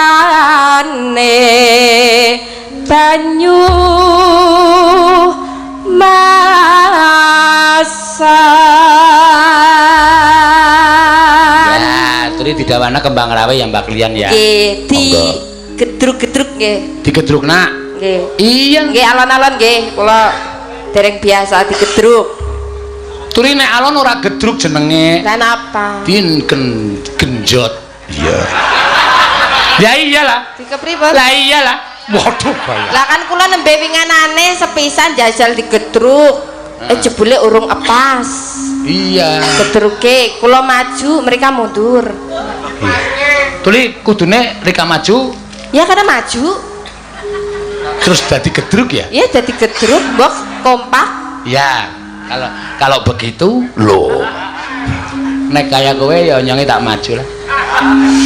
parikane banyu masan. Ya, turi didawana kembang rawe ya Mbak Lian ya. Nggih, di Monggo. gedruk-gedruk nggih. Digedrukna. Nggih. Iya. Nggih alon-alon nggih, kula dereng biasa digedruk. Turi nek alon ora gedruk jenenge. Lah napa? Din genjot. Iya. Ya iyalah. Dikepripun? Lah iyalah. Waduh bahaya. Lah kan kula nembe winganane sepisan jajal digedruk. Jebule urung epas. Iya. Gedruke kula maju, mereka mundur. Tuli kudune Rika maju Ya karena maju, terus dadi gedruk ya? ya dadi gedruk, mbok kompak. Ya. Kalau kalau begitu lho. Nek kaya kowe ya nyonge tak maju lah.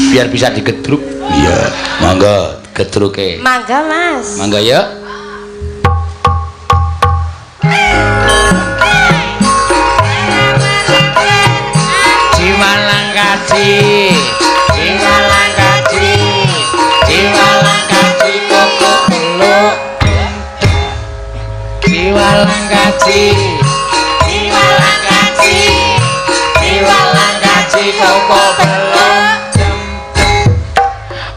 Biar bisa digedruk. Iya. Monggo gedruke. Mangga, Mas. Mangga ya. Ciwalang kaji, ciwalang kaji, ciwalang kaji koko peluk. Ciwalang kaji, ciwalang kaji, ciwalang kaji koko peluk.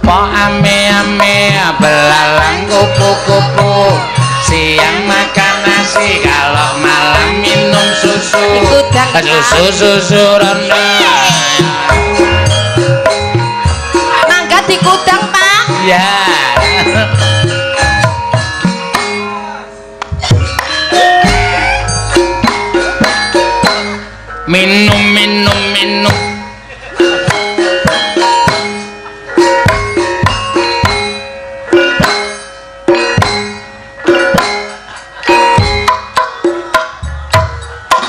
Po ame-ame belalang kupu-kupu, siang makan nasi kalau malam minum susu. Ikut Susu susu rondo. Mangga dikudang, Pak. Ya. Minum minum minum.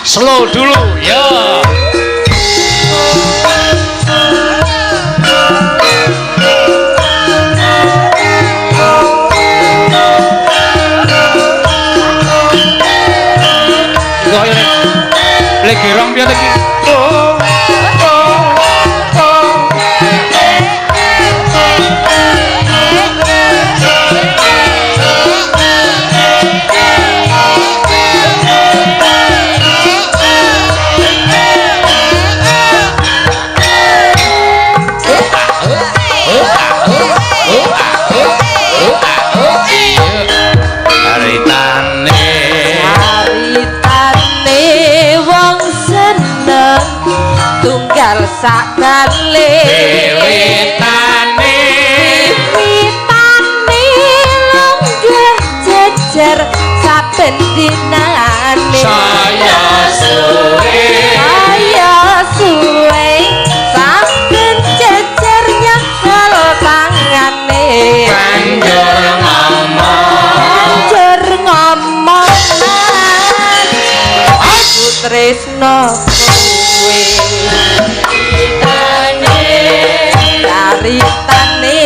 Slow dulu, yo. Kok ini lagi rong piye lagi? Oh, oh, oh. Sak bale Wiwitane wiwitane lenggah jejer saben dinane saya suwe saya suwe saben jejer nyekel tangane banjur ngomong banjur ngomong aku tresno kowe caritane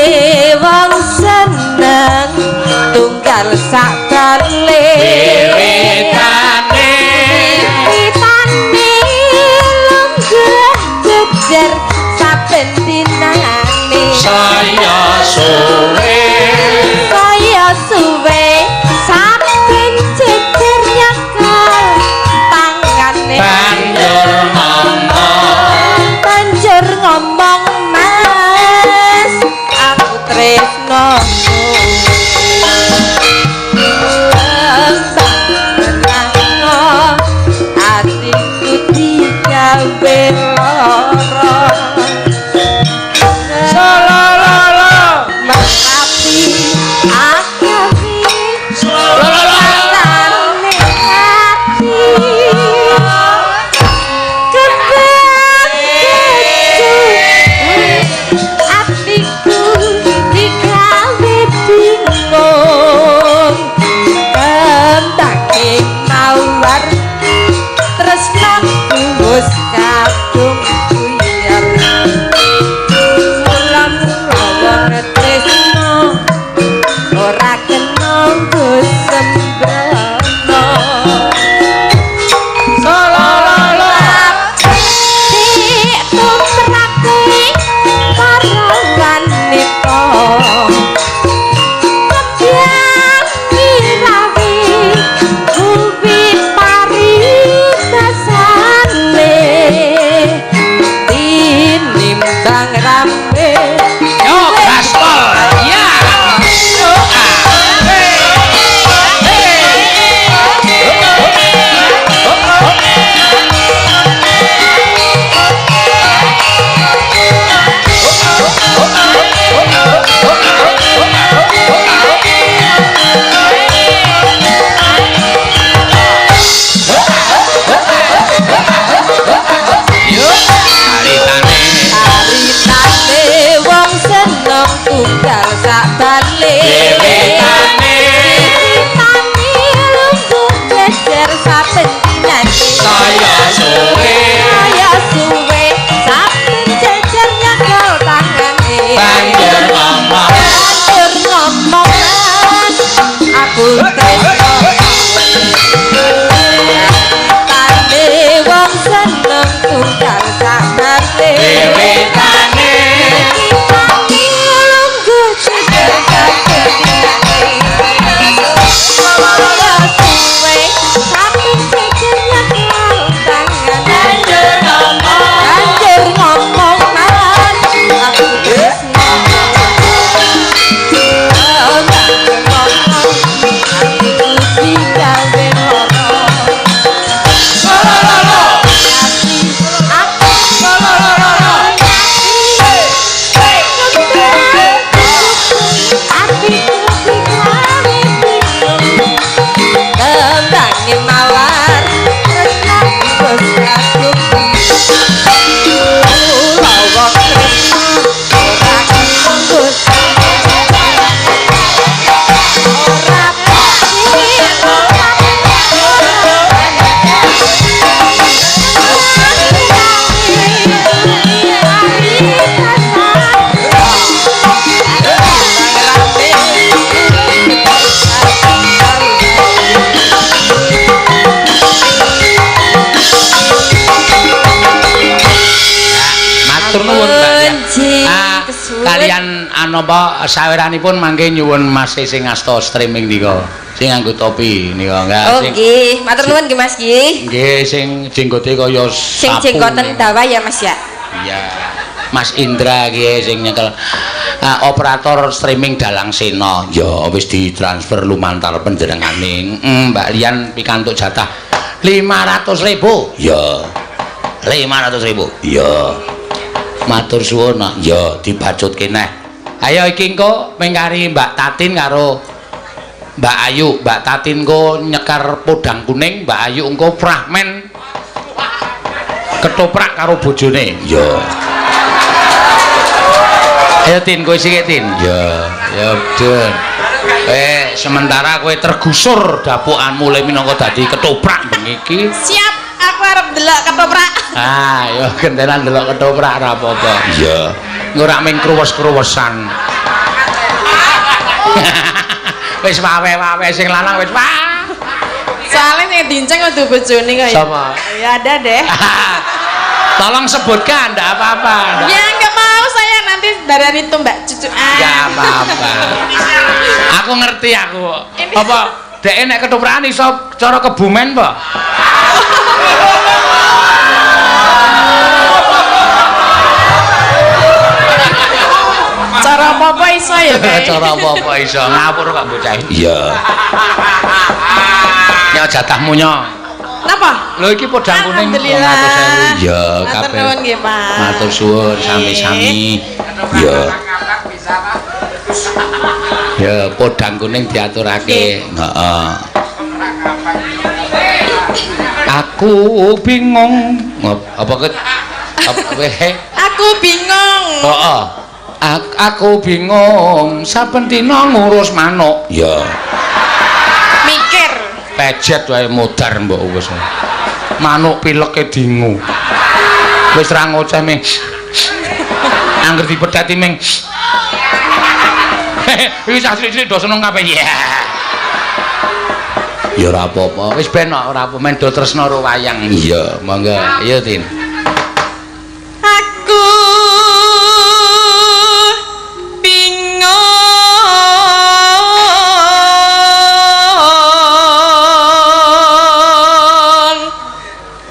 wong seneng tunggal sak bale wiwitane wiwitane lenggah jejer saben dinane saya suwe saya suwe saben jejer nyekel tangane banjur ngomong banjur ngomong mas aku tresno atiku digawe lara Salalala merapi akawi Salalala tane ati kembang keju atiku digawe bingung kembangke mawar tresnaku wis kadung buyar mula-mula wong tresno ora kena nggo sembrono Salalala tumrake para wanita kembang irawi kuwi paribasane tinimbang rame Yo gaspol ya. Yo ah. Yo caritane caritane wong seneng tunggal sak bale wiwitane wiwitane lungguh jejer saben dinane saya suwe kaya suwe saben jejer nyekel tangane banjur ngomong banjur ngomong mas aku tresno tane wong seneng tunggal sak bale wiwitane wiwitane lungguh jejer saben dinane kaya suwe saben jejer nyekel tangane banjur ngomong mas aku tresno atiku digawe lara aku atiku digawe bingung kembange mawar tresnaku wis kadung kula wong tresno ora kena nggo ora Matur nuwun Mbak ya. Ah, Kesuwun. kalian anapa saweranipun mangke nyuwun Mas sing asta streaming nika. Sing nganggo topi nika enggak Oh sing nggih, matur nuwun nggih Mas nggih. nggih sing jenggote kaya Sing sapu jenggoten niku. dawa ya Mas ya. Iya. Mas Indra ki sing nyekel operator streaming Dalang Sena. Ya wis ditransfer lumantar panjenengane. Mbak Lian pikantuk jatah 500.000. Ya. 500.000. Ya. Matur suwun. Ya dibacutke neh. Ayo iki engko mengkari Mbak Tatin karo Mbak Ayu. Mbak Tatin engko nyekar podang kuning, Mbak Ayu engko fragmen ketoprak karo bojone. Ya. Ayo Tin, kowe sik Tin. Ya, ya ben. Sementara kowe tergusur dapukanmu le minangka dadi ketoprak bengi iki. Siap, aku arep ndelok ketoprak. Ah, ya gentenan ndelok ketoprak ora apa-apa. Iya. Engko ora mung kruwes-kruwesan. Wis wawe-wawe sing lanang wis wah. Soalnya sing dinceng kudu bojone kok ya. Sapa? Ya ada deh. Tolong sebutkan, ndak apa-apa. Ya enggak mau saya nanti darani tumbak cucuan. Nggak apa-apa. Aku ngerti aku. Ini- Apa dhek nek ketoprakan iso cara Kebumen apa? Cara apa-apa iso ya, Kak? Cara apa-apa iso ngawur kok bocah. Iya. Nyo jatahmu nyo. Napa? Lho iki podang kuning Alhamdulillah. 200.000. Iya, Matur kabeh. nuwun nggih, Pak. Matur suwun sami-sami. Iya. Ya, podang kuning diaturake. Heeh. Aku bingung. Apa ke apa Aku bingung. Heeh. Aku bingung saben dina ngurus manuk. Ya. Mikir. Pejet wae modar mbok wis. Manuk pileke dingu. Wis ra ngoceh ming. Angger dipetheti ming. Iki cah cilik-cilik do seneng kabeh. Ya. Ya ora apa-apa. Wis ben kok ora apa men do tresna karo wayang. Iya, monggo. Iya, Tin. Aku bingung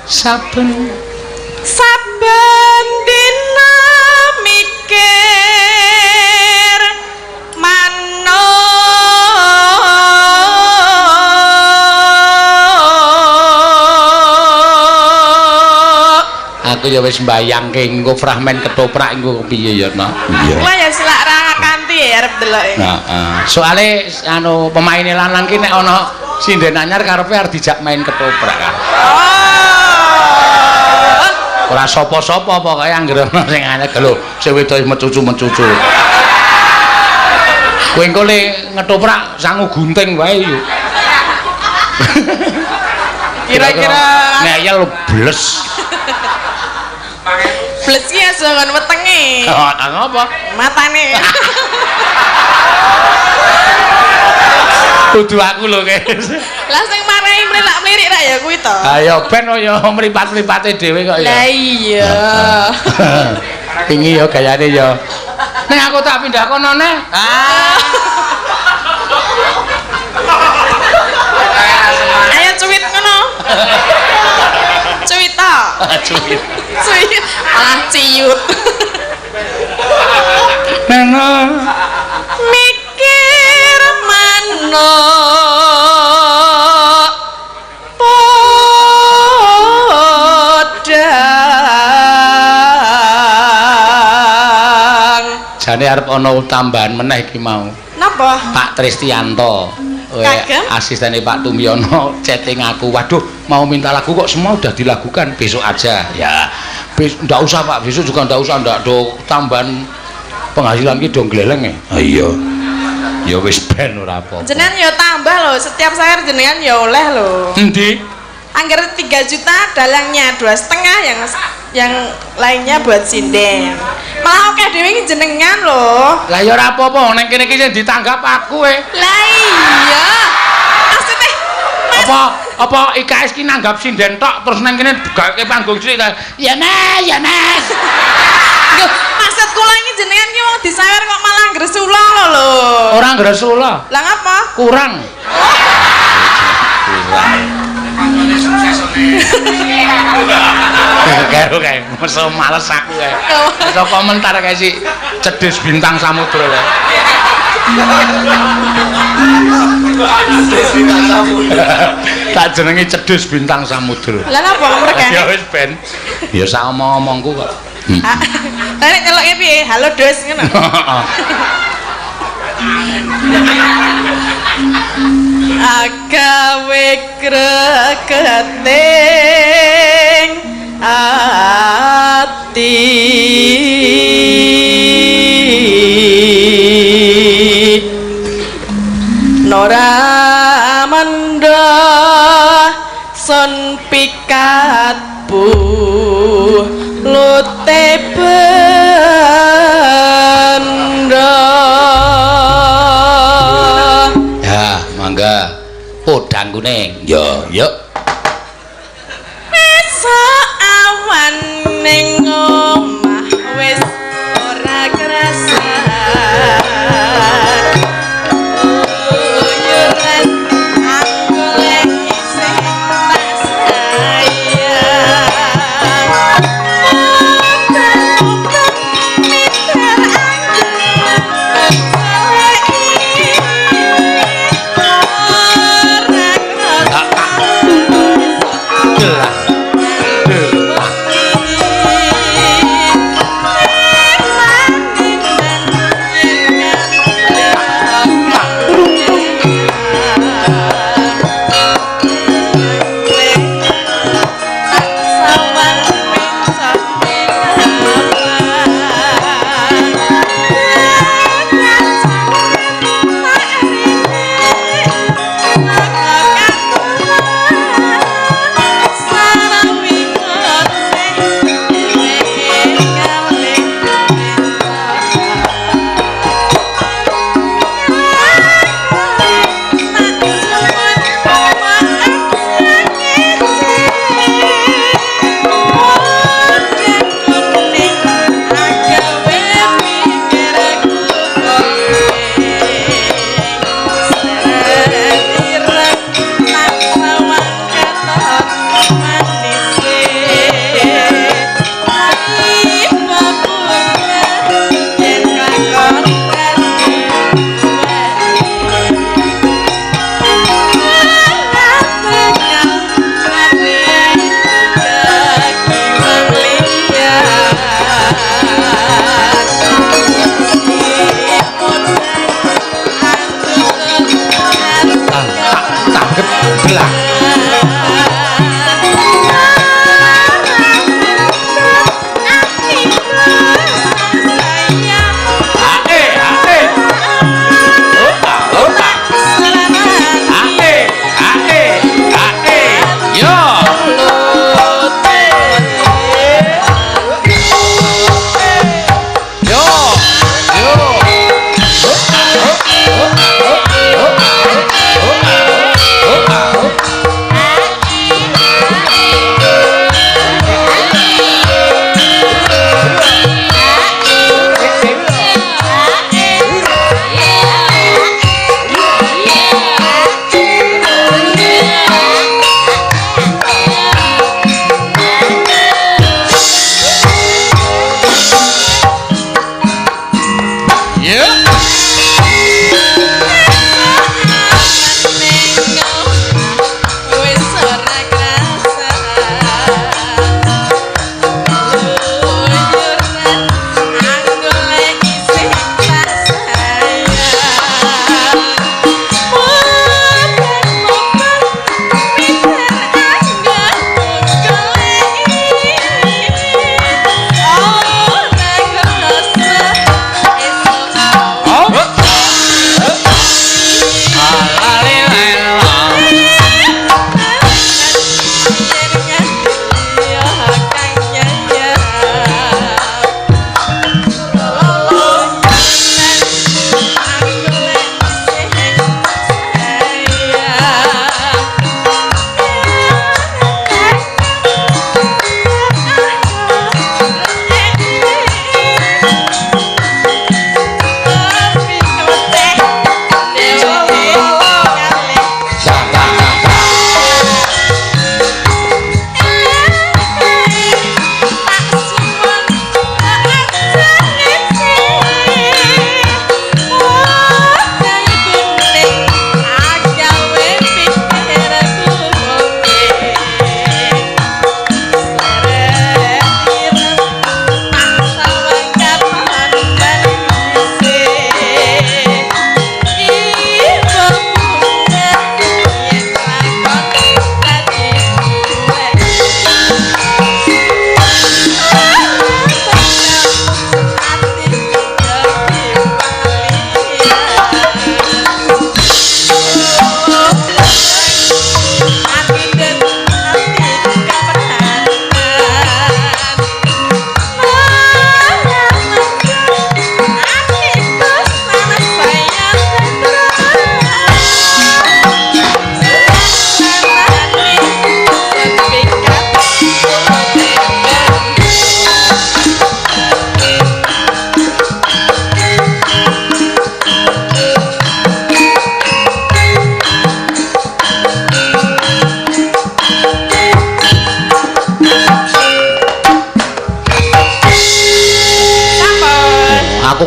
Saben saben dina mikir manuk. Aku ya wis mbayangke engko fragmen ketoprak engko piye ya, Nak? Iya. Wah ya selak ra kanthi ya arep deloke. Heeh. Soale anu pemaine lanang ki nek ana sinden anyar karepe arep dijak main ketoprak kan. Oh. Ora sapa-sapa pokoke anggere ana sing anyar lho, sing wedok wis mecucu-mecucu. Kowe engko le ngetoprak sangu gunting wae yuk. Kira-kira ngeyel bles. Bles ki aja ngon wetenge. Oh, apa? Matane. Kudu aku lho, Kes. Lah sing marai mlilak-mlirik ra ya kuwi to. Ayo ben ya mripat-mripate dhewe kok ya. Lah iya. Wingi ya gayane ya. Nek aku tak pindah kono neh. Ah. Ayo cuwit ngono. Cuwit to. Cuwit. Cuwit. Malah ciut. Nena. Mikir manuk podang. Jane arep ana tambahan meneh iki mau. Napa? Pak Tristianto. Kagem? Asistene Pak Tumyono chatting aku. Waduh, mau minta lagu kok semua udah dilakukan, besok aja. Ya. Ndak usah Pak, besok juga ndak usah, ndak do tambahan penghasilan ki do gleleng ya. Ah, iya. Ya wis ben ora apa-apa. Jenengan ya tambah loh, setiap sayur jenengan ya oleh loh. Endi? Angger 3 juta dalangnya 2,5 yang lainnya buat sinden. Malah oke dhewe iki jenengan loh. Lah ya ora apa-apa, ning kene iki sing ditanggap aku e. Lah iya. Maksudnya Mas, Apa IKS ki nanggap sinden tok terus nang kene gaweke panggung cilik ta. Ya Mas, ya Mas. Lho, maksud kula iki jenengan ki wong disawer kok malah gresula lho lho. Ora gresula, Lah ngapa? kurang. Kurang. Kae kae, meso males aku kae. Iso komentar kae si cedhis bintang samudra kae. Tak jenenge cedhis bintang samudra. Lah napa Ya mergane? wis ben. Ya sak omong-omongku kok. Ah, lah nek nyelokke piye? Halo Dus ngono. Agawe gregeting ati Nora mendha son pikat bulute benda. Ya, mangga. Podang kuning. Yo, yuk. Besok awan ning omah wis ora kerasa. Uyuran aku lek isih tak sayang. Muter-muter miter aku goleki ora kerasa. Delah. Delah.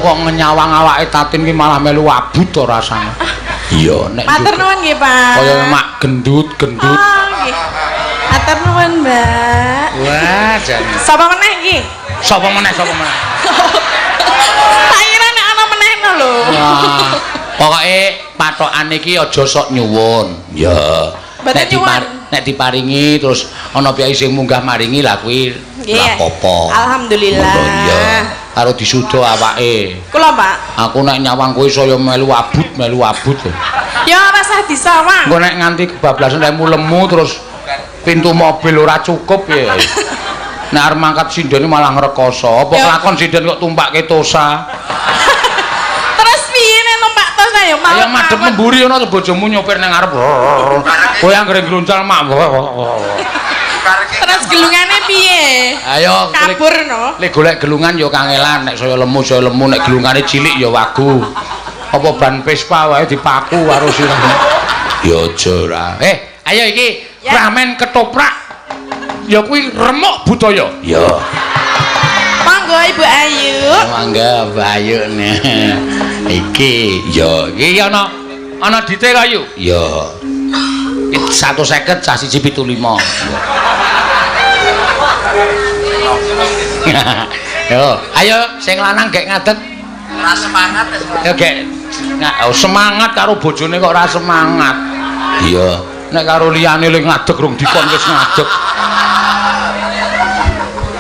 kok nyawang awake Tatin ki malah melu abut to rasane. Iya, nek Matur nuwun nggih, Pak. Kaya mak gendut-gendut. Oh, nggih. Matur nuwun, Mbak. Wah, jan. Sapa meneh iki? Sapa meneh, sapa meneh? Tak kira nek ana meneh no lho. Wah, pokoke patokan iki aja sok nyuwun. Ya. Mboten nyuwun. Nek diparingi terus ana piyai sing munggah maringi lah kuwi Nggih. lah apa. Alhamdulillah. Iya. Karo disuda awake. Kula, Pak. Aku nek nyawang kowe saya melu abut, melu abut. Ya ora usah disawang. Engko nek nganti kebablasan lemu lemu terus pintu mobil ora cukup ya. Nek arep mangkat sindene malah ngrekoso. Apa Ya. kelakon sinden kok tumpakke tosa? Terus piye nek numpak tosa ya mau. Ayo madhep mburi ana bojomu nyopir nang ngarep. Kowe anggere gluncal mak. Terus gelungane piye? Ayo Kabur no. Lek golek gelungan ya kangelan, nek saya lemu saya lemu, nek gelungane cilik ya wagu. Apa ban Vespa wae dipaku karo sirah. Ya aja ora. Ayo iki Ya. ramen ketoprak. Ya kuwi remuk budaya. Ya. Monggo Ibu Ayu. Mangga Mbak Ayu. Iki ya iki ana ana dite kayu. Ya. 150 cah 175. Yo, ayo sing lanang gek ngadeg. Ora semangat wis. Ya gek oh, semangat karo bojone kok ora semangat. Iya, nek karo liyane le ngadeg rung dikon wis ngadeg.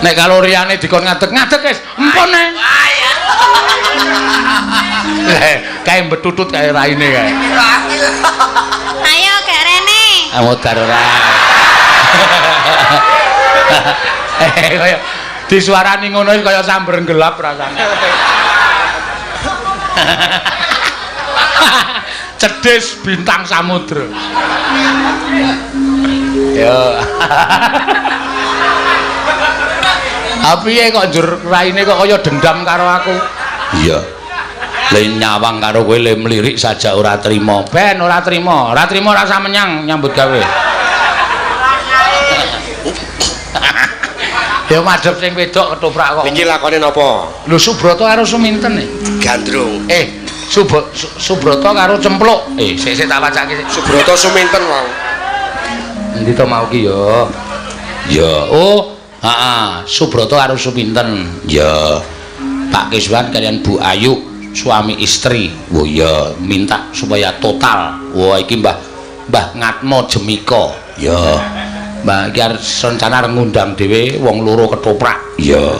Nek karo liyane dikon ngadeg, ngadeg wis, empun e. Kae mbetutut kae raine kae. Ayo gak rene. Modar ora. Kaya disuarani ngono kaya samber gelap rasane. Cedhis bintang samudra. Yo. Ha piye kok njur raine kok kaya dendam karo aku? Iya. Le nyawang karo kowe le mlirik saja ora trima. Ben ora trima. Ora trima rasa menyang nyambut gawe. Ya madhep sing wedok ketoprak kok. Niki lakone napa? Lho Subrata karo Suminten e. Gandrung. Subrata karo Cempluk. Sik sik tak wacake sik. Subrata Suminten wau. Endi to mau ki ya? Ya. Oh, heeh, Subrata karo Suminten. Ya. Pak Kiswan kalian Bu Ayu suami istri. Oh iya, minta supaya total. Wah, iki Mbah Mbah Ngatmo Jemika. Ya. Mbah iki arep rencana arep ngundang dhewe wong loro ketoprak. Iya.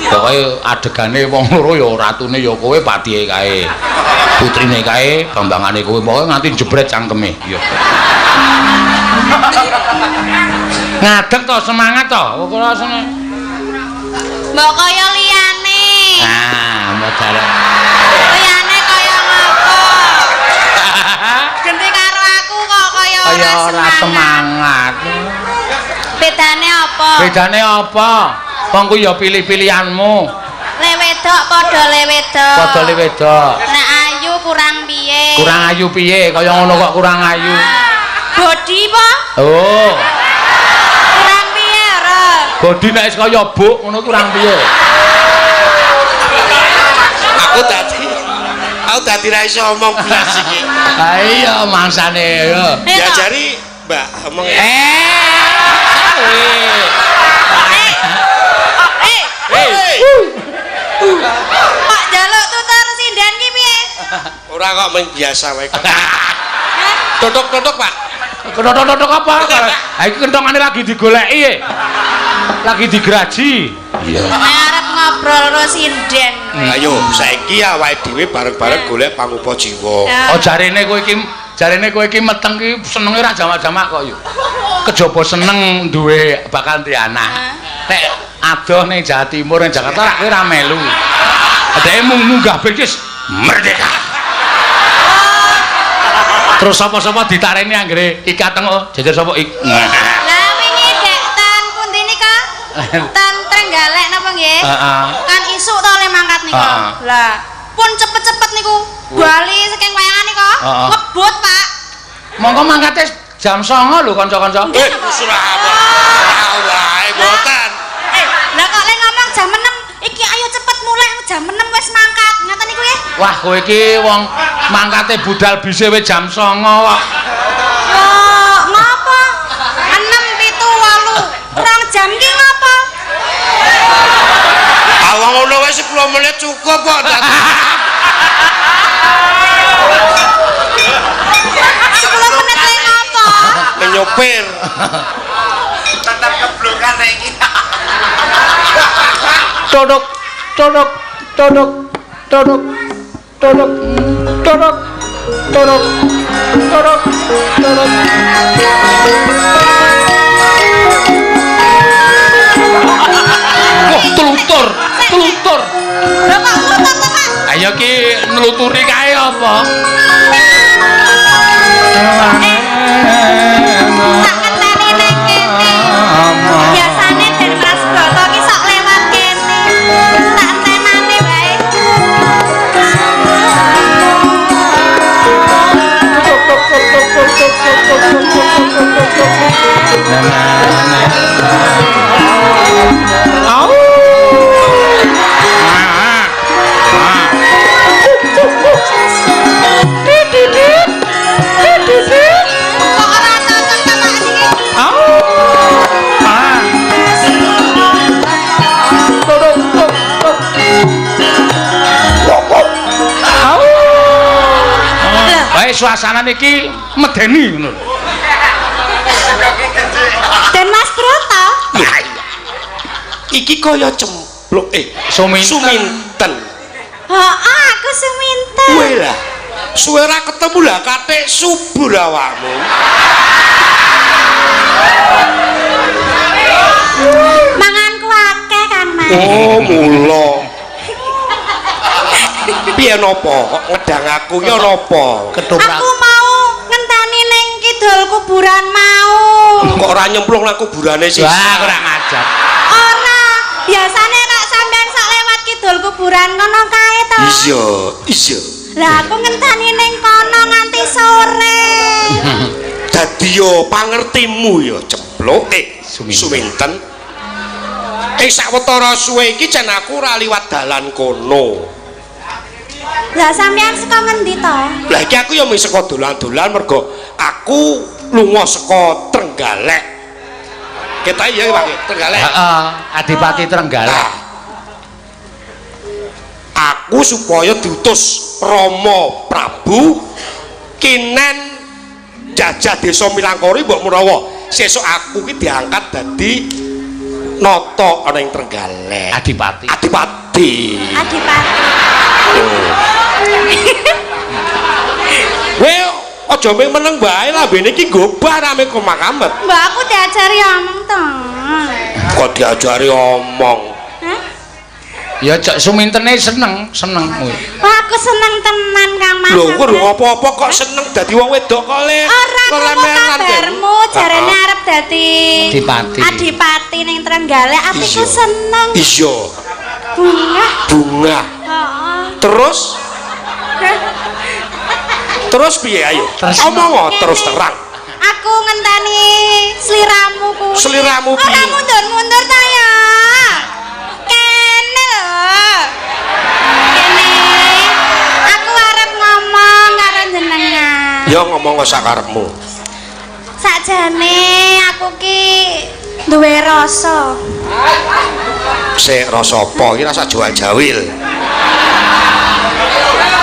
Pokoke adegane wong loro ya ratune ya kowe, patihe kae. Putrine kae, bambangane kowe, pokoke nganti jebret cangkeme. Iya. Ngadeg to, semangat to. Kok rasane. Mbok kaya liyane. Ah, modal. Liyane kaya ngopo? Genti karo aku kok kaya Kaya ora semangat. Bedane apa? Bedane apa? Wong kuwi ya pilih-pilihanmu. Le wedok padha le wedok. Padha le wedok. Nek ayu kurang piye? Kurang ayu piye? Kaya ngono kok kurang ayu. Body po? Oh. Kurang piye ora? Body nek wis kaya buk ngono kurang piye? Aku dadi ra iso omong blas iki. Ha iya mangsane ya. Diajari Mbak omong. Kok njaluk tutur sinden ki piye? Ora kok mung biasa wae kok. Tutuk-tutuk, Pak. Tutuk-tutuk apa? Ha iki kentongane lagi digoleki e. Lagi digraji. Iya. Nek arep ngobrol karo sinden. Ayo, saiki awake dhewe bareng-bareng golek pangupa jiwa. Oh jarene kowe iki meteng ki senenge ra jamak-jamak kok yo. Kejaba seneng duwe bakal duwe anak. Nek adoh ning Jawa Timur ning Jakarta rak kowe ra melu. Adeke mung munggah wis merdeka. Terus sapa-sapa ditareni anggere ikat tengok jejer sapa ik. Lah wingi dek tan pundi nika? Tan Trenggalek napa nggih? Heeh. Kan isuk to le mangkat nika. Lah pun cepet-cepet niku bali saking wayangan nika. Ngebut, Pak. Monggo mangkate jam 09.00 lho kanca-kanca. Surah apa? Ora wae mboten. Lah kok le ngomong jam 6 iki ayo cepet mulai jam 6 wis mangkat. Wah, kowe iki wong mangkate budal bise wis jam 09.00 kok. Yo, ngapa? 6 7 8 2 jam ki ngapa? Ah wong ngono wae 10 menit cukup kok. 10 menit wae ngapa? Nyopir. Tetap keblokan nek iki. Todok, todok, todok, todok, todok, todok, todok, todok, todok. Wah, telutur, telutur. Lho kok ngelutur to, Pak? Ayo ki nluturi kae apa? Tak ngenteni ning kene. Biasane Den Mas Broto ki sok lewat kene. Tak entenane wae. Au. Kok ora cocok ta Pak niki? Au. Ah. Todok, tok, tok. Au. Wae suasana niki medeni ngono lho. Den Mas Broto. Lah iya. Iki kaya cempluk Suminten. Suminten. Heeh, aku Suminten. Kowe lah. Suwe ora ketemu lah katik subur awakmu. Manganku akeh Kang Mas. Oh, mula. Piye napa kok ngedang aku ki napa? Ketoprak. Aku mau ngenteni ning kidul kuburan mau. Kok ora nyemplung nang kuburane sih? Wah, kurang ajar. Ora, biasane nek sampean sok lewat kidul kuburan kono kae to. Iya, iya. Lah aku ngenteni ning kono nganti sore. Dadi yo pangertimu yo cempluk Suminten. Suminten. Sawetara suwe iki jan aku ora liwat dalan kono. Lah sampean saka ngendi to? Lah iki aku yo mung saka dolan-dolan mergo aku lunga saka Trenggalek. Kita iya Pak, Trenggalek. Heeh, Adipati Trenggalek. Nah, aku supaya diutus Rama Prabu kinen jajah desa Milangkori mbok menawa sesuk aku ki diangkat dadi nata ana ing Trenggalek. Adipati. Adipati. Adipati. Kowe aja mung meneng bae lambene iki gobah rame komakamet. Mbak aku diajari omong to. Kok diajari omong. Hah? Ya cek Sumintene seneng, seneng kuwi. Wah, aku seneng tenan Kang Mas. Lho kowe lho apa-apa kok seneng dadi wong wedok kok le. Ora krungu kabarmu jarene arep dadi Adipati. Adipati ning Trenggalek, atiku seneng. Iya, Bungah. bunga. Heeh. Terus terus piye ayo? Omong terus terang. Aku ngenteni sliramu kuwi. Sliramu piye? Ora mundur-mundur ta ya. Kene lho. Kene. Aku arep ngomong karo jenengan. Ya ngomong sakarepmu. Sakjane aku ki duwe rasa. Sik rasa apa? Iki rasa jual-jawil.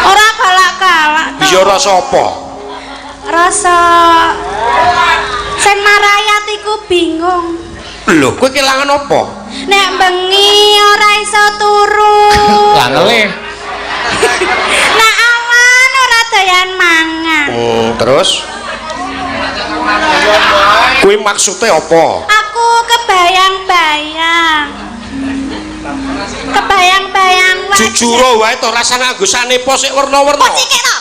Ora galak-galak to. Iya rasa apa? Rasa sing marai atiku bingung. Lho, kowe kelangan apa? Nek bengi ora iso turu. Lah ngelih. Nek awan ora doyan mangan. Terus? Kuwi maksude apa? Aku kebayang-bayang. Kebayang-bayang wajah. Jujur wae to rasa nganggo sanepa sik werna-werna. Kok sikik to?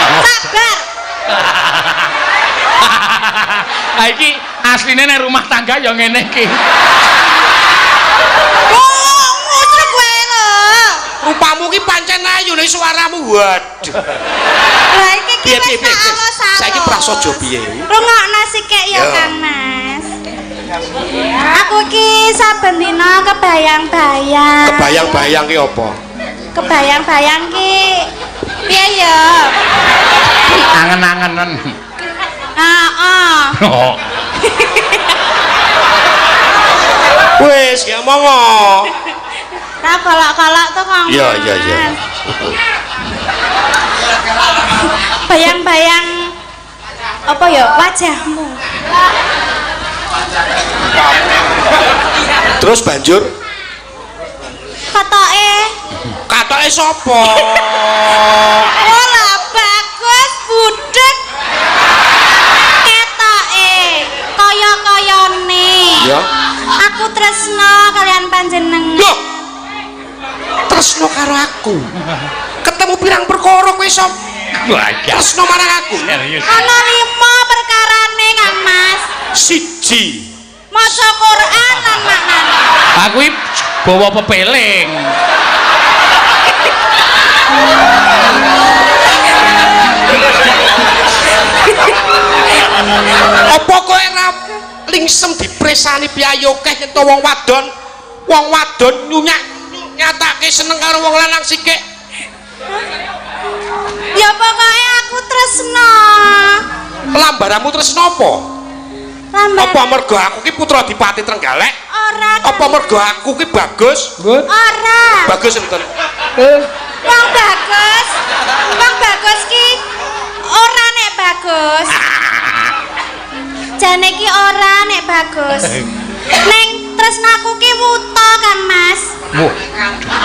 Sabar. Lah iki asline nek rumah tangga ya ngene iki. Oh, ngucruk kowe lho. Rupamu ki pancen ayu nek suaramu waduh. Lah iki ki Piye wis piye tak piye. alus-alus. Saiki prasaja piye? Rungokno sikik ya Ya. Kang Mas. Aku ki saben dina kebayang-bayang. Kebayang-bayang ki apa? Kebayang-bayang ki piye ya? Angen-angenen. Heeh. Oh. Wis, ya mongo. Ra kolak-kolak to, Kang. Iya, iya, iya. Bayang-bayang apa ya wajahmu. Terus banjur Katoke. Katoke sapa? Ora bagus budhek. Ketoke kaya-kayane. Ya. Aku tresno kalian panjenengan. Loh. Tresno karo aku. Ketemu pirang perkara kowe iso tresno marang aku. Serius. Ana 5 perkarane Kang Mas. Siji. Maca Quran lan maknane. Aku iki bawa pepeling. Apa kowe ora lingsem dipresani piyayi akeh yen to wong wadon? Wong wadon nyunyak nyatake seneng karo wong lanang sikik. Ya pokoke aku tresno. Lambaramu tresno apa? Lambar. Apa mergo aku ki putra Dipati Trenggalek? Ora. Apa mergo aku ki bagus? Ora. Bagus enten. Wong bagus. Wong bagus ki ora nek bagus. Jane ki ora nek bagus. Neng tresnaku ki wuta kan Mas. Wah,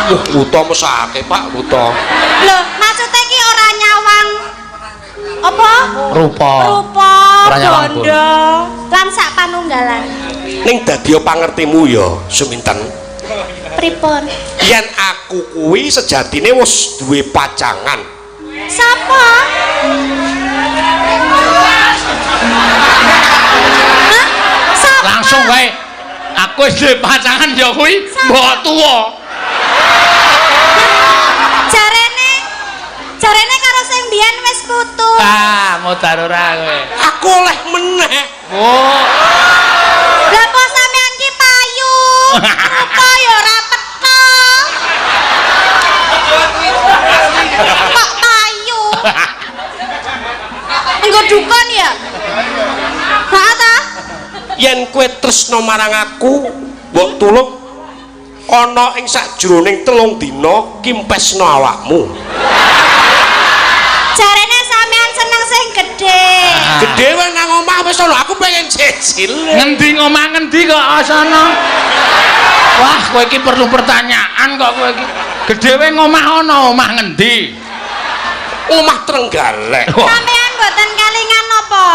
wah wuta mesake Pak, wuta. Lho, maksude ki ora nyawang apa? Rupa. Rupa, Ora nyawang bondo, lan sak panunggalan. Ning dadi pangertimu ya, Suminten. Pripun? Yen aku kuwi sejatine wis duwe pacangan. Sapa? Hah? Sapa? Langsung wae. Aku wis duwe pacangan ya kuwi mbok tuwa. Jarene jarene karo sing mbiyen wis putus. Ah, modar ora kowe. Aku oleh meneh. Oh. Lah kok sampean ki payu? Rupa ya ora petha. Kok payu? Engko dukun ya? Ha ta? Yen kowe tresno marang aku, mbok tulung ana ing sakjroning 3 dina kimpesno awakmu. Jarene sampean seneng sing gedhe. Gedhe wae nang omah wis ana, aku pengen cecil. Ngendi ngomah ngendi kok asana? Wah, kowe iki perlu pertanyaan kok kowe iki. Gedhe wae ngomah ana, omah ngendi? Omah Trenggalek. Sampean mboten kalingan napa?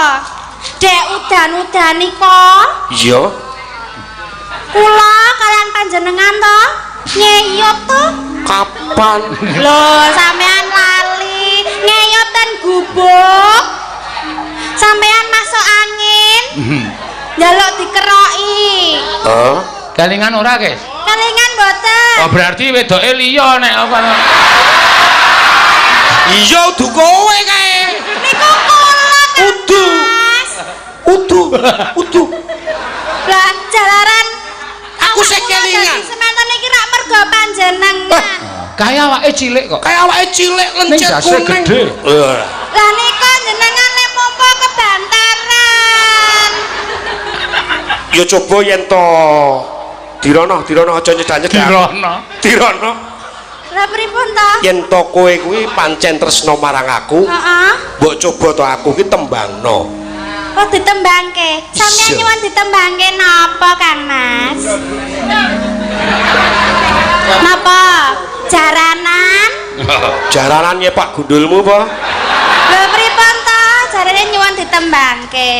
Dek udan-udan nika. Iya. Kula kalian panjenengan to ngeyop to? Kapan? Lho, sampean lali. Ngeyop ten gubuk. Sampean masuk angin. Njaluk dikeroki. Hah? Kalingan ora, Kes? Kalingan mboten. Oh, berarti wedoke liya nek apa. Iya, udu kowe kae. Niku kula kan. Udu. Mas. Udu, udu. Lah jalaran Aku sing kelingan. Semanten iki rak mergo panjenengan. Kaya awake cilik kok. Kaya awake cilik lencir Ning jase kuning. gedhe. Lah nika jenengan lek mompo kebantaran. Ya coba yen to Dirono, dirono aja nyedak-nyedak. Dirono. Dirono. Lah pripun to? Yen to kowe kuwi pancen tresno marang aku, Heeh. mbok coba to aku ki tembangno. Oh ditembangke. Sampeyan Iya. nyuwun ditembangke napa Kang Mas? Napa? Jaranan? Jaranan ya Pak gundulmu apa? Lho pripun to? Jarane nyuwun ditembangke.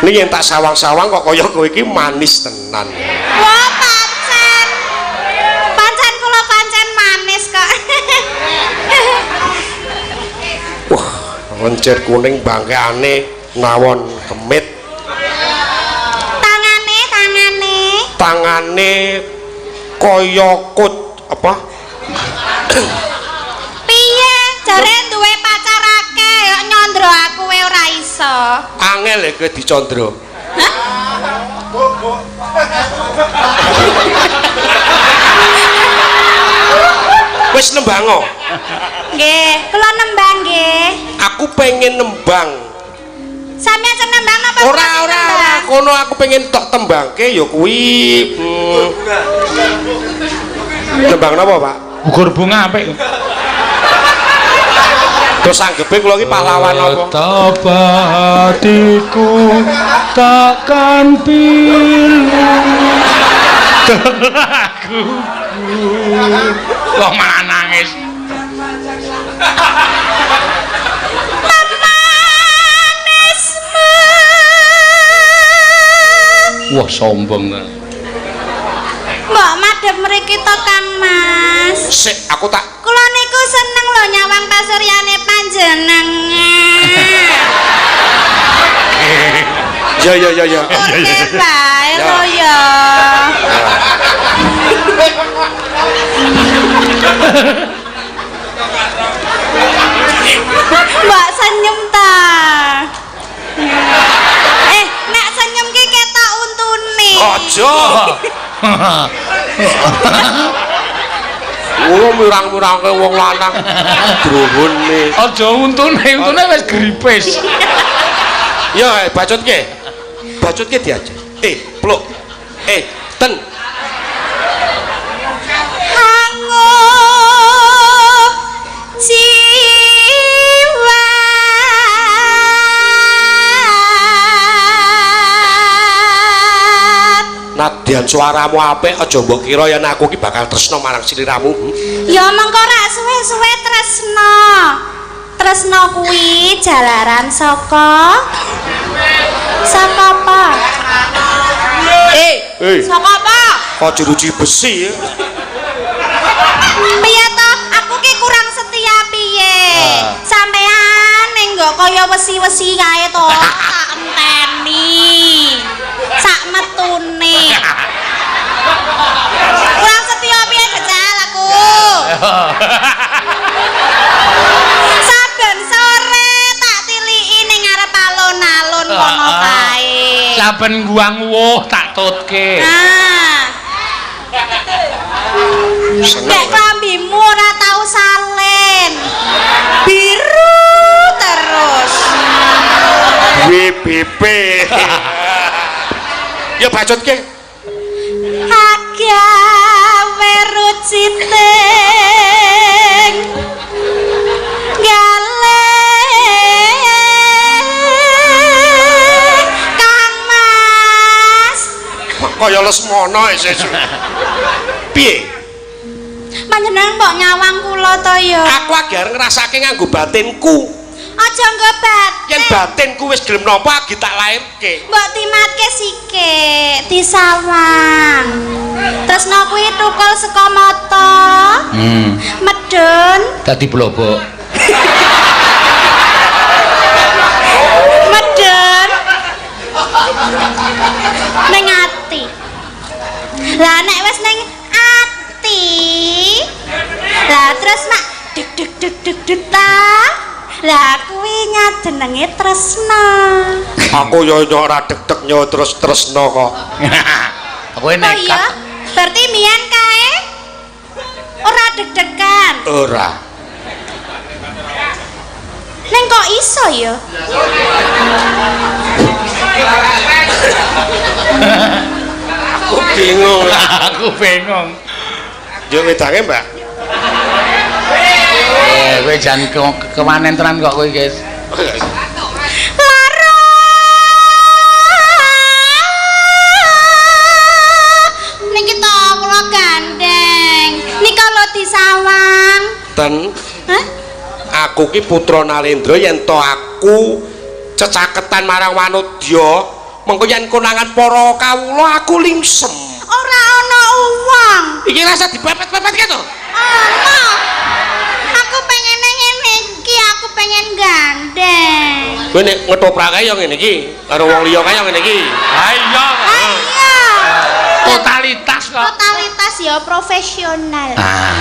Ini yang tak sawang-sawang kok kaya kowe iki manis tenan. Wah, pancen. Pancen kula pancen manis kok. Wah, lencir kuning bangkeane nawon demit. Tangane, tangane. Tangane kaya kut apa? Piye? Jare duwe pacar akeh kok nyondro aku wae ora iso. Angel ya kowe dicondro. Hah? Wis nembango. Nggih, kula nembang nggih. Aku pengen nembang. Sami aja nembang napa? Ora ora ora, kono aku pengen tok tembangke ya kuwi. Nembang napa, Pak? Gugur bunga apik. Terus anggepe kula iki pahlawan apa? Betapa hatiku takkan pilu telaku. Kok malah nangis. Manismu. Wah, sombong. Mbok madhep mriki to, Kang Mas. Sik, aku tak Kula niku seneng lho nyawang pasuryane panjenengan. Ya ya ya ya. Oke, bae lho ya. Mbak senyum ta. Nek senyum ki ketok untune. Aja. Wong mirang-mirangke wong lanang druhune. Aja untune, untune wis gripis. Ya, bacotke. Bacotke diajar. Pluk. Ten. Hangup jiwa. Nadyan suaramu apik aja mbok kira yen aku ki bakal tresna marang sliramu. Ya mengko rak suwe-suwe tresna. Tresna kuwi jalaran saka saka apa? Saka apa? Kok jeruji besi ya? Piye to? Aku ki kurang setia piye? Sampean ning nggo kaya wesi-wesi kae to, tak enteni. Sak metune. Kurang setia piye jajal aku? Saben sore tak tiliki ning ngarep alun-alun kono kae. Saben guang wuh tak tutke. Nah. Nek klambimu ora tau salin. Biru terus. WBP. Ya bacotke. Agawe ruciting gale Kang Mas. Kaya Lesmana isih. Piye? Panjenengan mbok nyawang kula to ya. Aku agar ngrasake nganggo batinku. Aja nggo batin. Yen batinku wis gelem nampa agi tak lairke. Mbok timatke sikik disawang. Tresna kuwi tukul saka mata. Medun Dadi blobok. Medun ning ati. Lah nek wis ning ati, lah terus mak deg deg deg deg deg ta. Lah kuwi nyajenenge tresna. Aku yo ora deg-deg nyo terus tresna kok. Kowe Oh nekat. iya, berarti mbiyen kae ora deg-degan. Ora. Neng kok iso ya? Aku bingung. Aku bingung. Yo wedange, Mbak. Kowe jan kewanen tenan kok kowe, Guys. Lara. Niki to kula gandeng. Nika lho disawang. Ten, Hah? aku ki putra Nalendra yen to aku cecaketan marang Wanodya, mengko yen konangan para kawula aku lingsem. Ora ana uwong. Iki rasa dipepet-pepet to. Ana. Aku pengene ngene iki, aku pengen gandeng. Kowe nek ngetoprake ya ngene iki, karo wong liya kae ya ngene iki. Ha iya. Iya. Totalitas kok. Totalitas ya profesional. Ah.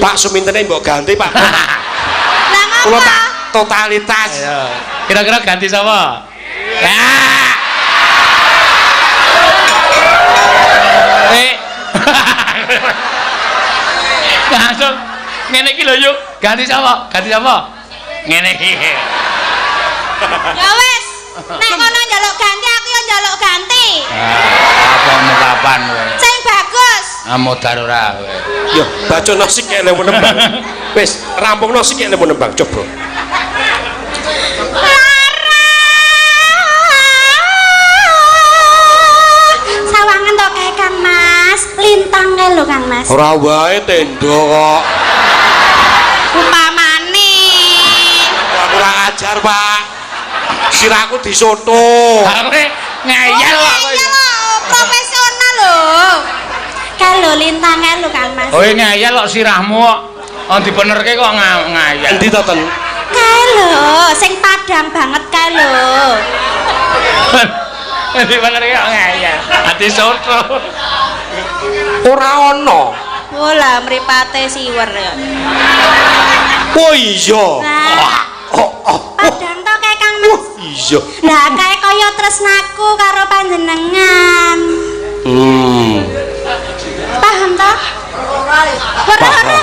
Pak sumintene mbok ganti, Pak. Lah Kula ngapa? tak totalitas. Ayo. Kira-kira ganti sapa? Ya. Eh. Langsung ngene iki lho yuk. Ganti sapa? Ganti sapa? Ngene iki. Ya wis, nek kono njaluk ganti aku yo njaluk ganti. Ah, apa mu kapan kowe? Sing bagus. Ah modar ora kowe. Yo, bacono sik lek nembang. Wis, rampungno sik lek nembang coba. Lara. Sawangan to kae Kang Mas, lintang kae lho Kang Mas. Ora wae tenda kok. Upamane. Wah, kurang ajar, Pak. Sirahku disoto. Kowe ngeyel kok kowe. Iya lho, profesional lho. Kae lho lintang kae lho Kang Mas. Kowe ngeyel kok sirahmu kok. Oh dibenerke kok ngeyel. Endi to, Ten? Kae lho, sing padang banget kae lho. Dibenerke kok ngeyel. Ati soto. Ora ana. Oh lah mripate siwer ya. Oh iya. Nah, Oh, oh. padang to kae Kang Mas. Iya. Lah kae kaya tresnaku karo panjenengan. Paham to? Ora ora.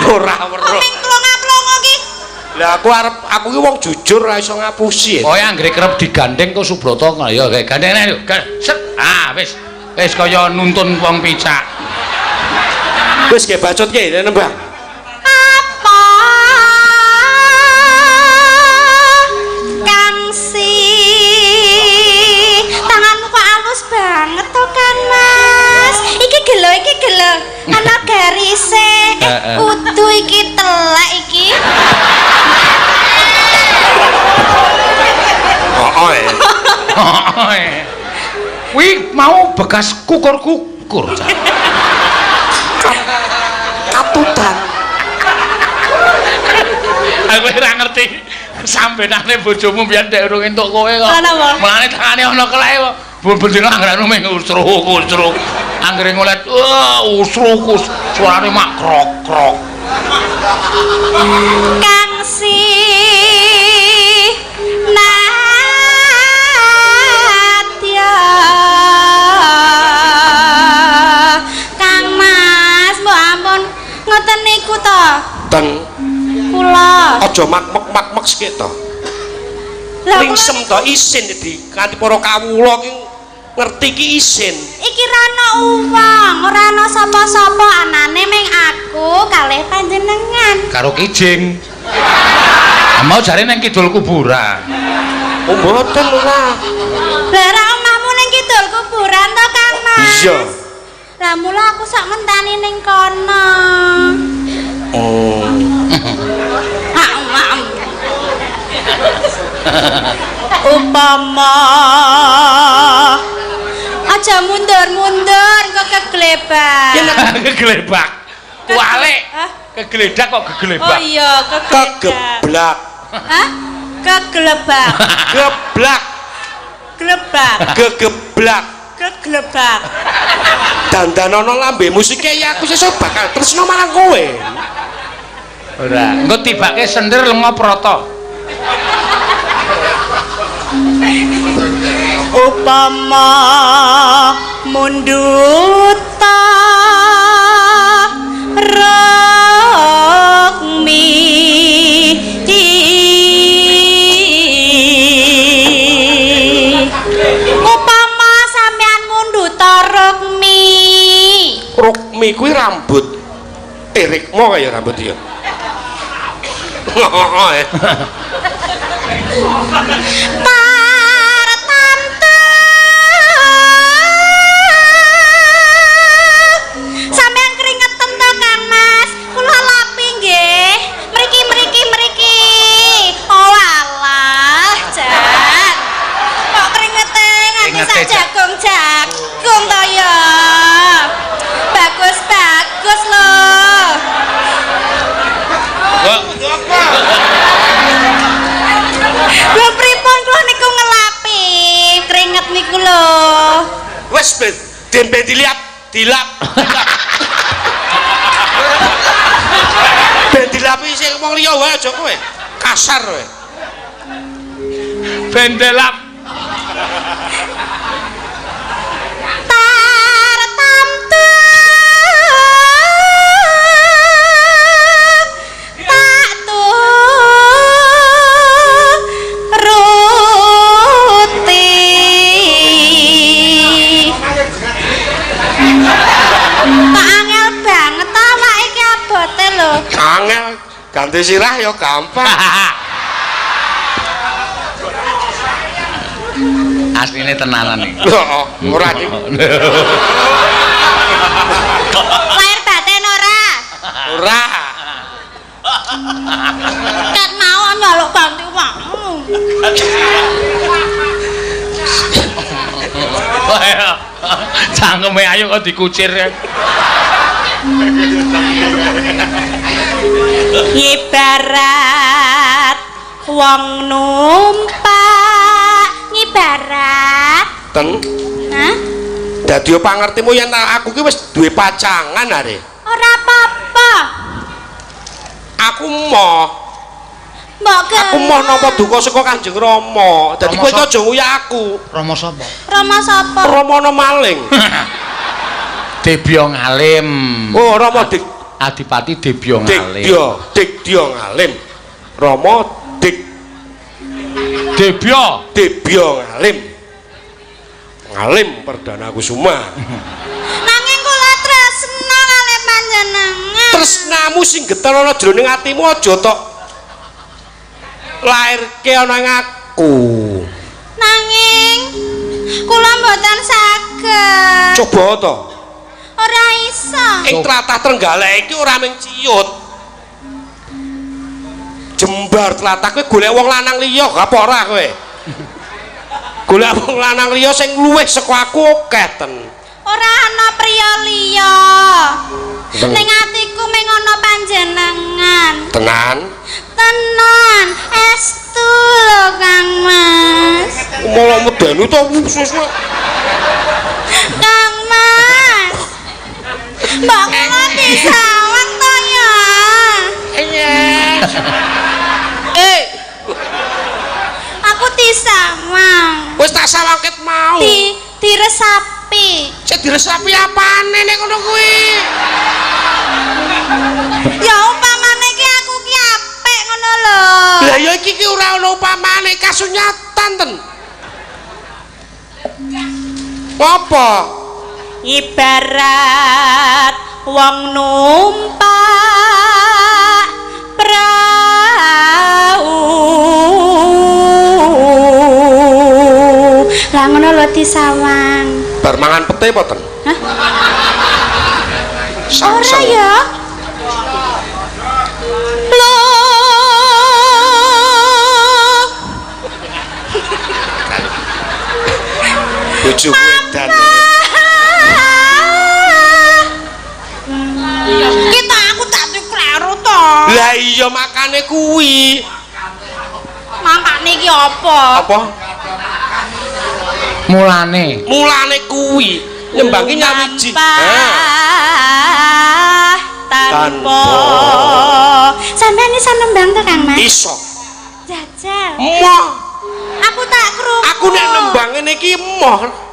Ora Kok weruh. ming plonga-plongo ki? Lah aku arep aku ki wong jujur ora iso ngapusi. Pokoke anggere kerep digandeng kok Subrata ya kayak gandeng ayo. Set. Ah wis. Wis kaya nuntun wong picak. Wis ge bacot ki nembang. Apa Kang si tanganmu kok halus banget to Kang Mas. Iki gelo ana garise. Kudu iki telek iki. Heeh. Kuwi mau bekas kukur-kukur. Katutan. Aku ora ngerti sambenane bojomu biyen ndek urung entuk kowe kok. Mulane tangane ana keleke kok. Ben-bendina anggerane mung usruk-usruk. Anggere ngolet, wah usruk suarane mak krok-krok. Kang si Nadya Kang Mas, mbok ampun ngoten niku to. Ten Kula. aja mak-mek-mak-mek sik to. Lah Lingsem to isin di kanthi para kawula ki ngerti ki isin. Iki ra ana uwong, ora ana sapa-sapa, anane ming aku kalih panjenengan. Karo kijing. Mau jare nang kidul kuburan. Oh mboten ora. Lah ra omahmu ning kidul kuburan to Kang Mas? Iya. Lah mula aku sok ngenteni ning kono. Oh. Am. Upama aja mundur-mundur kok keglebak. Keglebak. Walik. Hah? Kegeledak kok keglebak. Oh iya, kegeledak. Kegeblak. Hah? Keglebak. Geblak. Glebak. Gegeblak. Keglebak. Dandanono lambemu sike ya aku sesuk bakal tresno marang kowe. Ora. Engko tibake sendir lenga prata. Upama munduta rukmi upama sampean munduta rukmi. Rukmi kuwi rambut. Rikmo kaya rambut ya. Tartamtu sampean keringetan to Kang Mas, kula lapi nggih. Mriki mriki mriki. Oh alah jan. Kok keringete nganti sak jagung-jagung to ya. Bagus-bagus lho. Lho pripun kula niku ngelapi keringet niku lho. Wis ben dilap, dilap. Ben dilapi sing wong liya wae aja kowe. Kasar kowe. Ben dilap. Tartamtu Ganti sirah ya gampang. Asline tenanan iki. Heeh, ora iki. Lahir batin ora? Ora. Ket mau njaluk ganti wong. Cangkeme ayo kok dikucir. Ibarat wong numpak ngibarat. Ten. Hah? Dadi pangertimu yen aku ki wis duwe pacangan are. Ora apa-apa. Aku moh. Mbok Aku moh nampa duka saka Kanjeng Rama. Dadi kowe iki aja nguyak aku. Rama sapa? Rama sapa? Rama ana maling. Debya Ngalim. Oh, Rama Dik Adipati Debya Ngalim. Dikdya, Dikdya Ngalim. Rama Dik Debya Debya Ngalim. Ngalim Perdana Kusuma. Nanging kula tresna kalih panjenengan. Tresnamu sing geter ana jroning atimu aja tok lairke ana ing aku. Nanging kula mboten saged. Coba to. Ora iso. Ing tlatah Trenggalek iki ora mung ciut. Jembar tlatah kowe golek wong lanang liya gak apa ora kowe? Golek wong lanang liya sing luwih saka aku akeh ten. Ora ana priya liya. Ning atiku mung ana panjenengan. Tenan. Tenan, estu lho Kang Mas. Malah medeni to suwe-suwe. Kang Mas. Mbok kula disawang to ya. Iya. Eh, Aku disawang. wis tak sawang ket mau. Di diresapi. Sik diresapi apane nek ngono kuwi? Ya upamane ki aku ki apik ngono lho. Lah ya iki ki ora ana upamane kasunyatan ten. Apa? Ibarat wong numpak prau. Lah ngono lho disawang. Bar mangan pete apa ten? Hah? Ora Ora ya. Lho. Bojoku edan. Kita aku tak kleru to. Lah iya makane kuwi. Makane iki apa? Apa? Mulane. Mulane kuwi nyembang ki nyawiji. Tanpa. Sampeyan iso nembang to Kang Mas? Iso. Jajal. Moh. Aku tak krungu. Aku nek nembang ngene iki moh.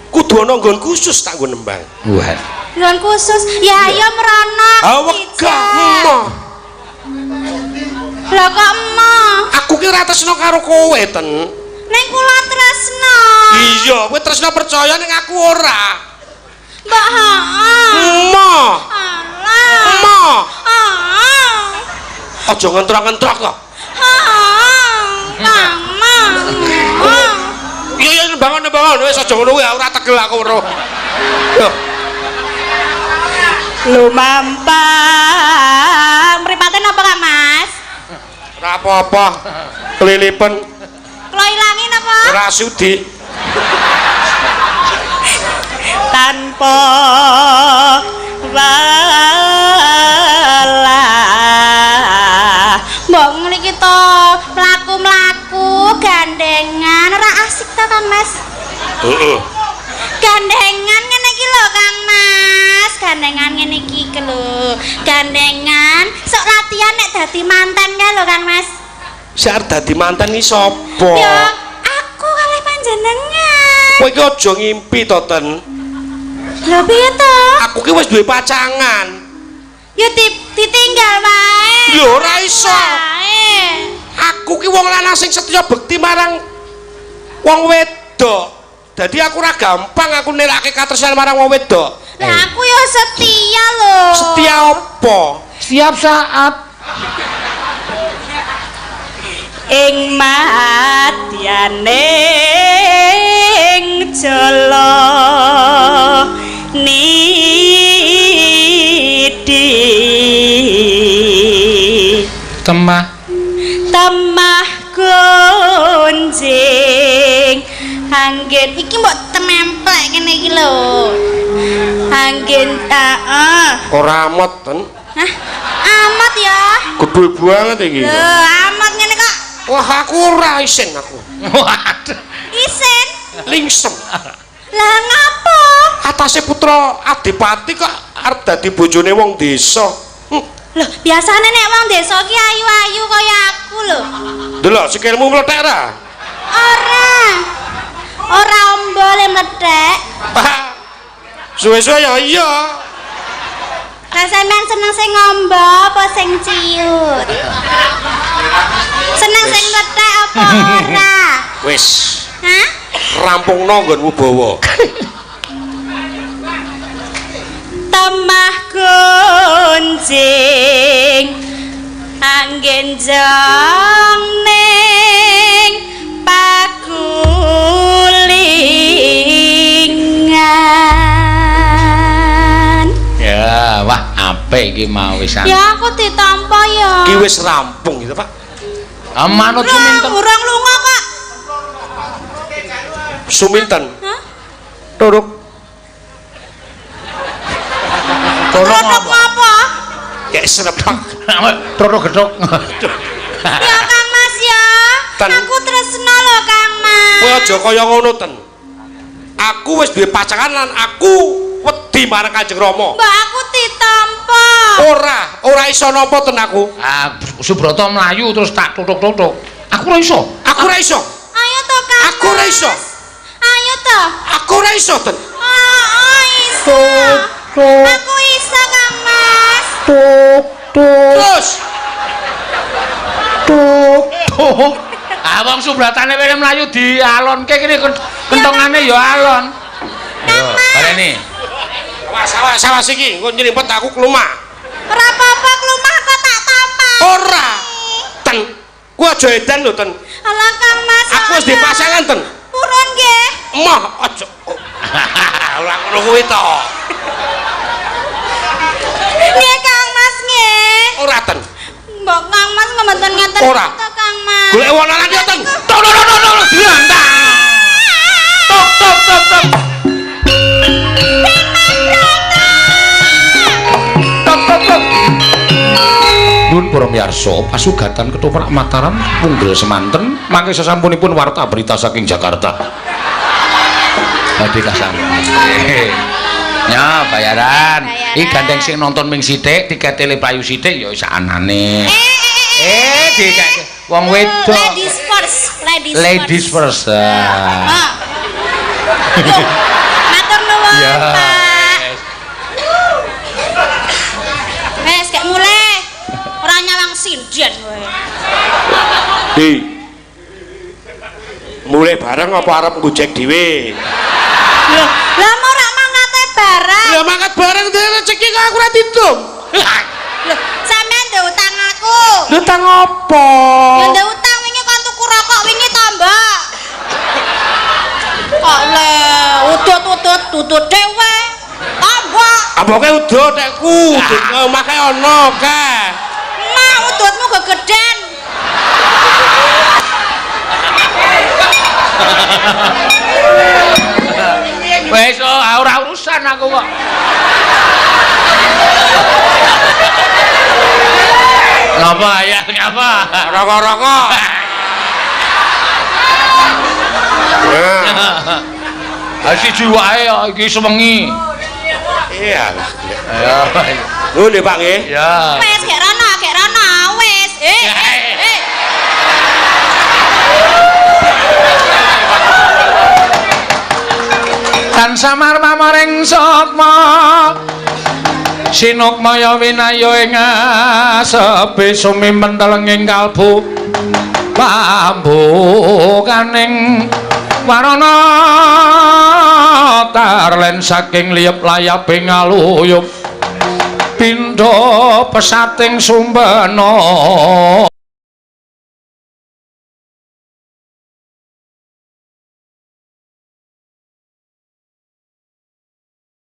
Kudu ana nggon khusus tak nggo nembang. Wah. Nggon khusus. Ya ayo mrono. Ah wegah moh. Lho kok emoh? Aku ki ora tresno karo kowe ten. Ning kula tresno. Iya, kowe tresno percaya ning aku ora. Mbok heeh. Emoh. Alah. Emoh. Heeh. Aja ngentrok-ngentrok kok. Heeh. Kang Mas. Iya iya bangun wis aja ngono kuwi ora tegel aku weruh. Yo. Lumampah. Mripate napa Kang Mas? Ora apa-apa. Kelilipen Kula ilangi napa? ora sudi. Tanpa welah. Mbok ngliki to mlaku-mlaku gandengan ora asik to Kang Mas? Heeh. Gandengan ngene iki lho Kang Mas, gandengan ngene iki lho. Gandengan sok latihan nek dadi manten kae lho Kang Mas. Sing arep dadi manten iki sapa? Ya aku kalih panjenengan. Kowe iki aja ngimpi to, Ten. Lho piye to? Aku ki wis duwe pacangan. Ya ditinggal wae. Lho ora iso. Wae. Aku ki wong lanang sing setya bekti marang wong wedok. Dadi aku ora gampang aku nelake katresnan marang wong wedok. Lah aku ya setia lho. Setia apa? Setiap saat. Ing madyaning jala nidi Temah temah gonjing anggen iki mbok tememplek kene iki lho anggen heeh. Ora amot ten. Hah, amat ya. Gedhe banget iki. Lho amat ngene kok. Wah, aku ora isin aku. Waduh. Isin. Lingsem. Lah ngapa? Atase putra adipati kok arep dadi bojone wong desa. Lho, biasane nek wong desa ki ayu-ayu kaya aku lho. Delok sikilmu mlethek ra? Ora. Ora ombo le mlethek. Suwe-suwe ya iya. Lah sampean seneng sing ngombo apa sing ciut? Seneng sing mlethek apa ora? Wis, Hah? rampungno nggonmu bawa. Temah gonjing anggen jong ning pagulingan. Ya, wah apik iki mau wisan. Ya aku ditampa ya. Ki wis rampung gitu, Pak. Ah, manut suminten. Urung lunga kok. Suminten. Hah? Turuk. Turuk Turuk apa? apa? Kayak serepak. Turuk gethuk. Ya Kang Mas ya. Ten. Aku tresno lho Kang Mas. Kowe aja kaya ngono ten. Aku wis duwe pacangan lan aku wedi marang Kanjeng Rama. Mbak aku ditampa. Ora, ora iso nampa ten aku. Ah, Subrata mlayu terus tak tutuk-tutuk. Aku ora iso. Aku ora iso. Ayo to Kang. Aku ora iso. Ayo to. Aku ora iso ten. Oh, oh iso. Aku iso Kang Mas. Terus Tuk tuk. Ah, wong Subratane wene mlayu dialonke kene kentongane ya alon. Ayo, baleni. Awas, awas, awas iki, engko nyerimpet aku klumah. Ora apa-apa klumah kok tak tampa. Ora. Ten. Ku aja edan lho ten. Alah Kang Mas. Aku wis duwe pasangan ten. Purun nggih. Emoh aja. Ora ngono kuwi to. Nggih Kang Mas nggih. Ora ten. Mbok Kang Mas mboten ngeten Ora. to Kang Mas. Golek wong lanang ya ten. Tuk tuk tuk tuk diantang. Tuk tuk tuk tuk. Tuk tuk tuk. Nuwun para miyarsa, pasugatan ketoprak Mataram punggel semanten mangke sasampunipun warta berita saking Jakarta. Badhe kasampun. Ya, bayaran. Iki gandeng sing nonton ming sithik, tikete le payu sithik ya wis anane. Dikeke wong wedok. Ladies first, ladies, Ladies first. Ah. Ah. Yo, matur nuwun, Ya. Pak. Wes, gak mulai. Ora nyawang sinden kowe. Di. Mulai bareng apa arep nggojek dhewe? Loh, lah mau ora mangkate bareng. Ya mangkat bareng dhewe rezeki kok aku ora didum. Loh, sampean ndek utang aku. Lho utang apa? Ya ndek utang wingi kon tuku rokok wingi to, Mbak. Kok le udut-udut tutut dhewe. Tambah. Amboke udut tekku, udut omah kae ana kae. Mak udutmu gegeden. Wes oh, ora urusan aku kok. Ngapa ya ngapa? Rokok-rokok. Nah, Ha siji wae ya iki sewengi. iya lah. Ayo. Nuwun nggih Pak nggih. Ya. Wes gek rono, gek rono, wes. Eh, eh, eh. Tansah marmaring sukma sinukmaya winaya ing asepi sumimpen telenging kalbu pambukaning warana tarlen saking liyep layaping aluyup pindha pesating sumbena.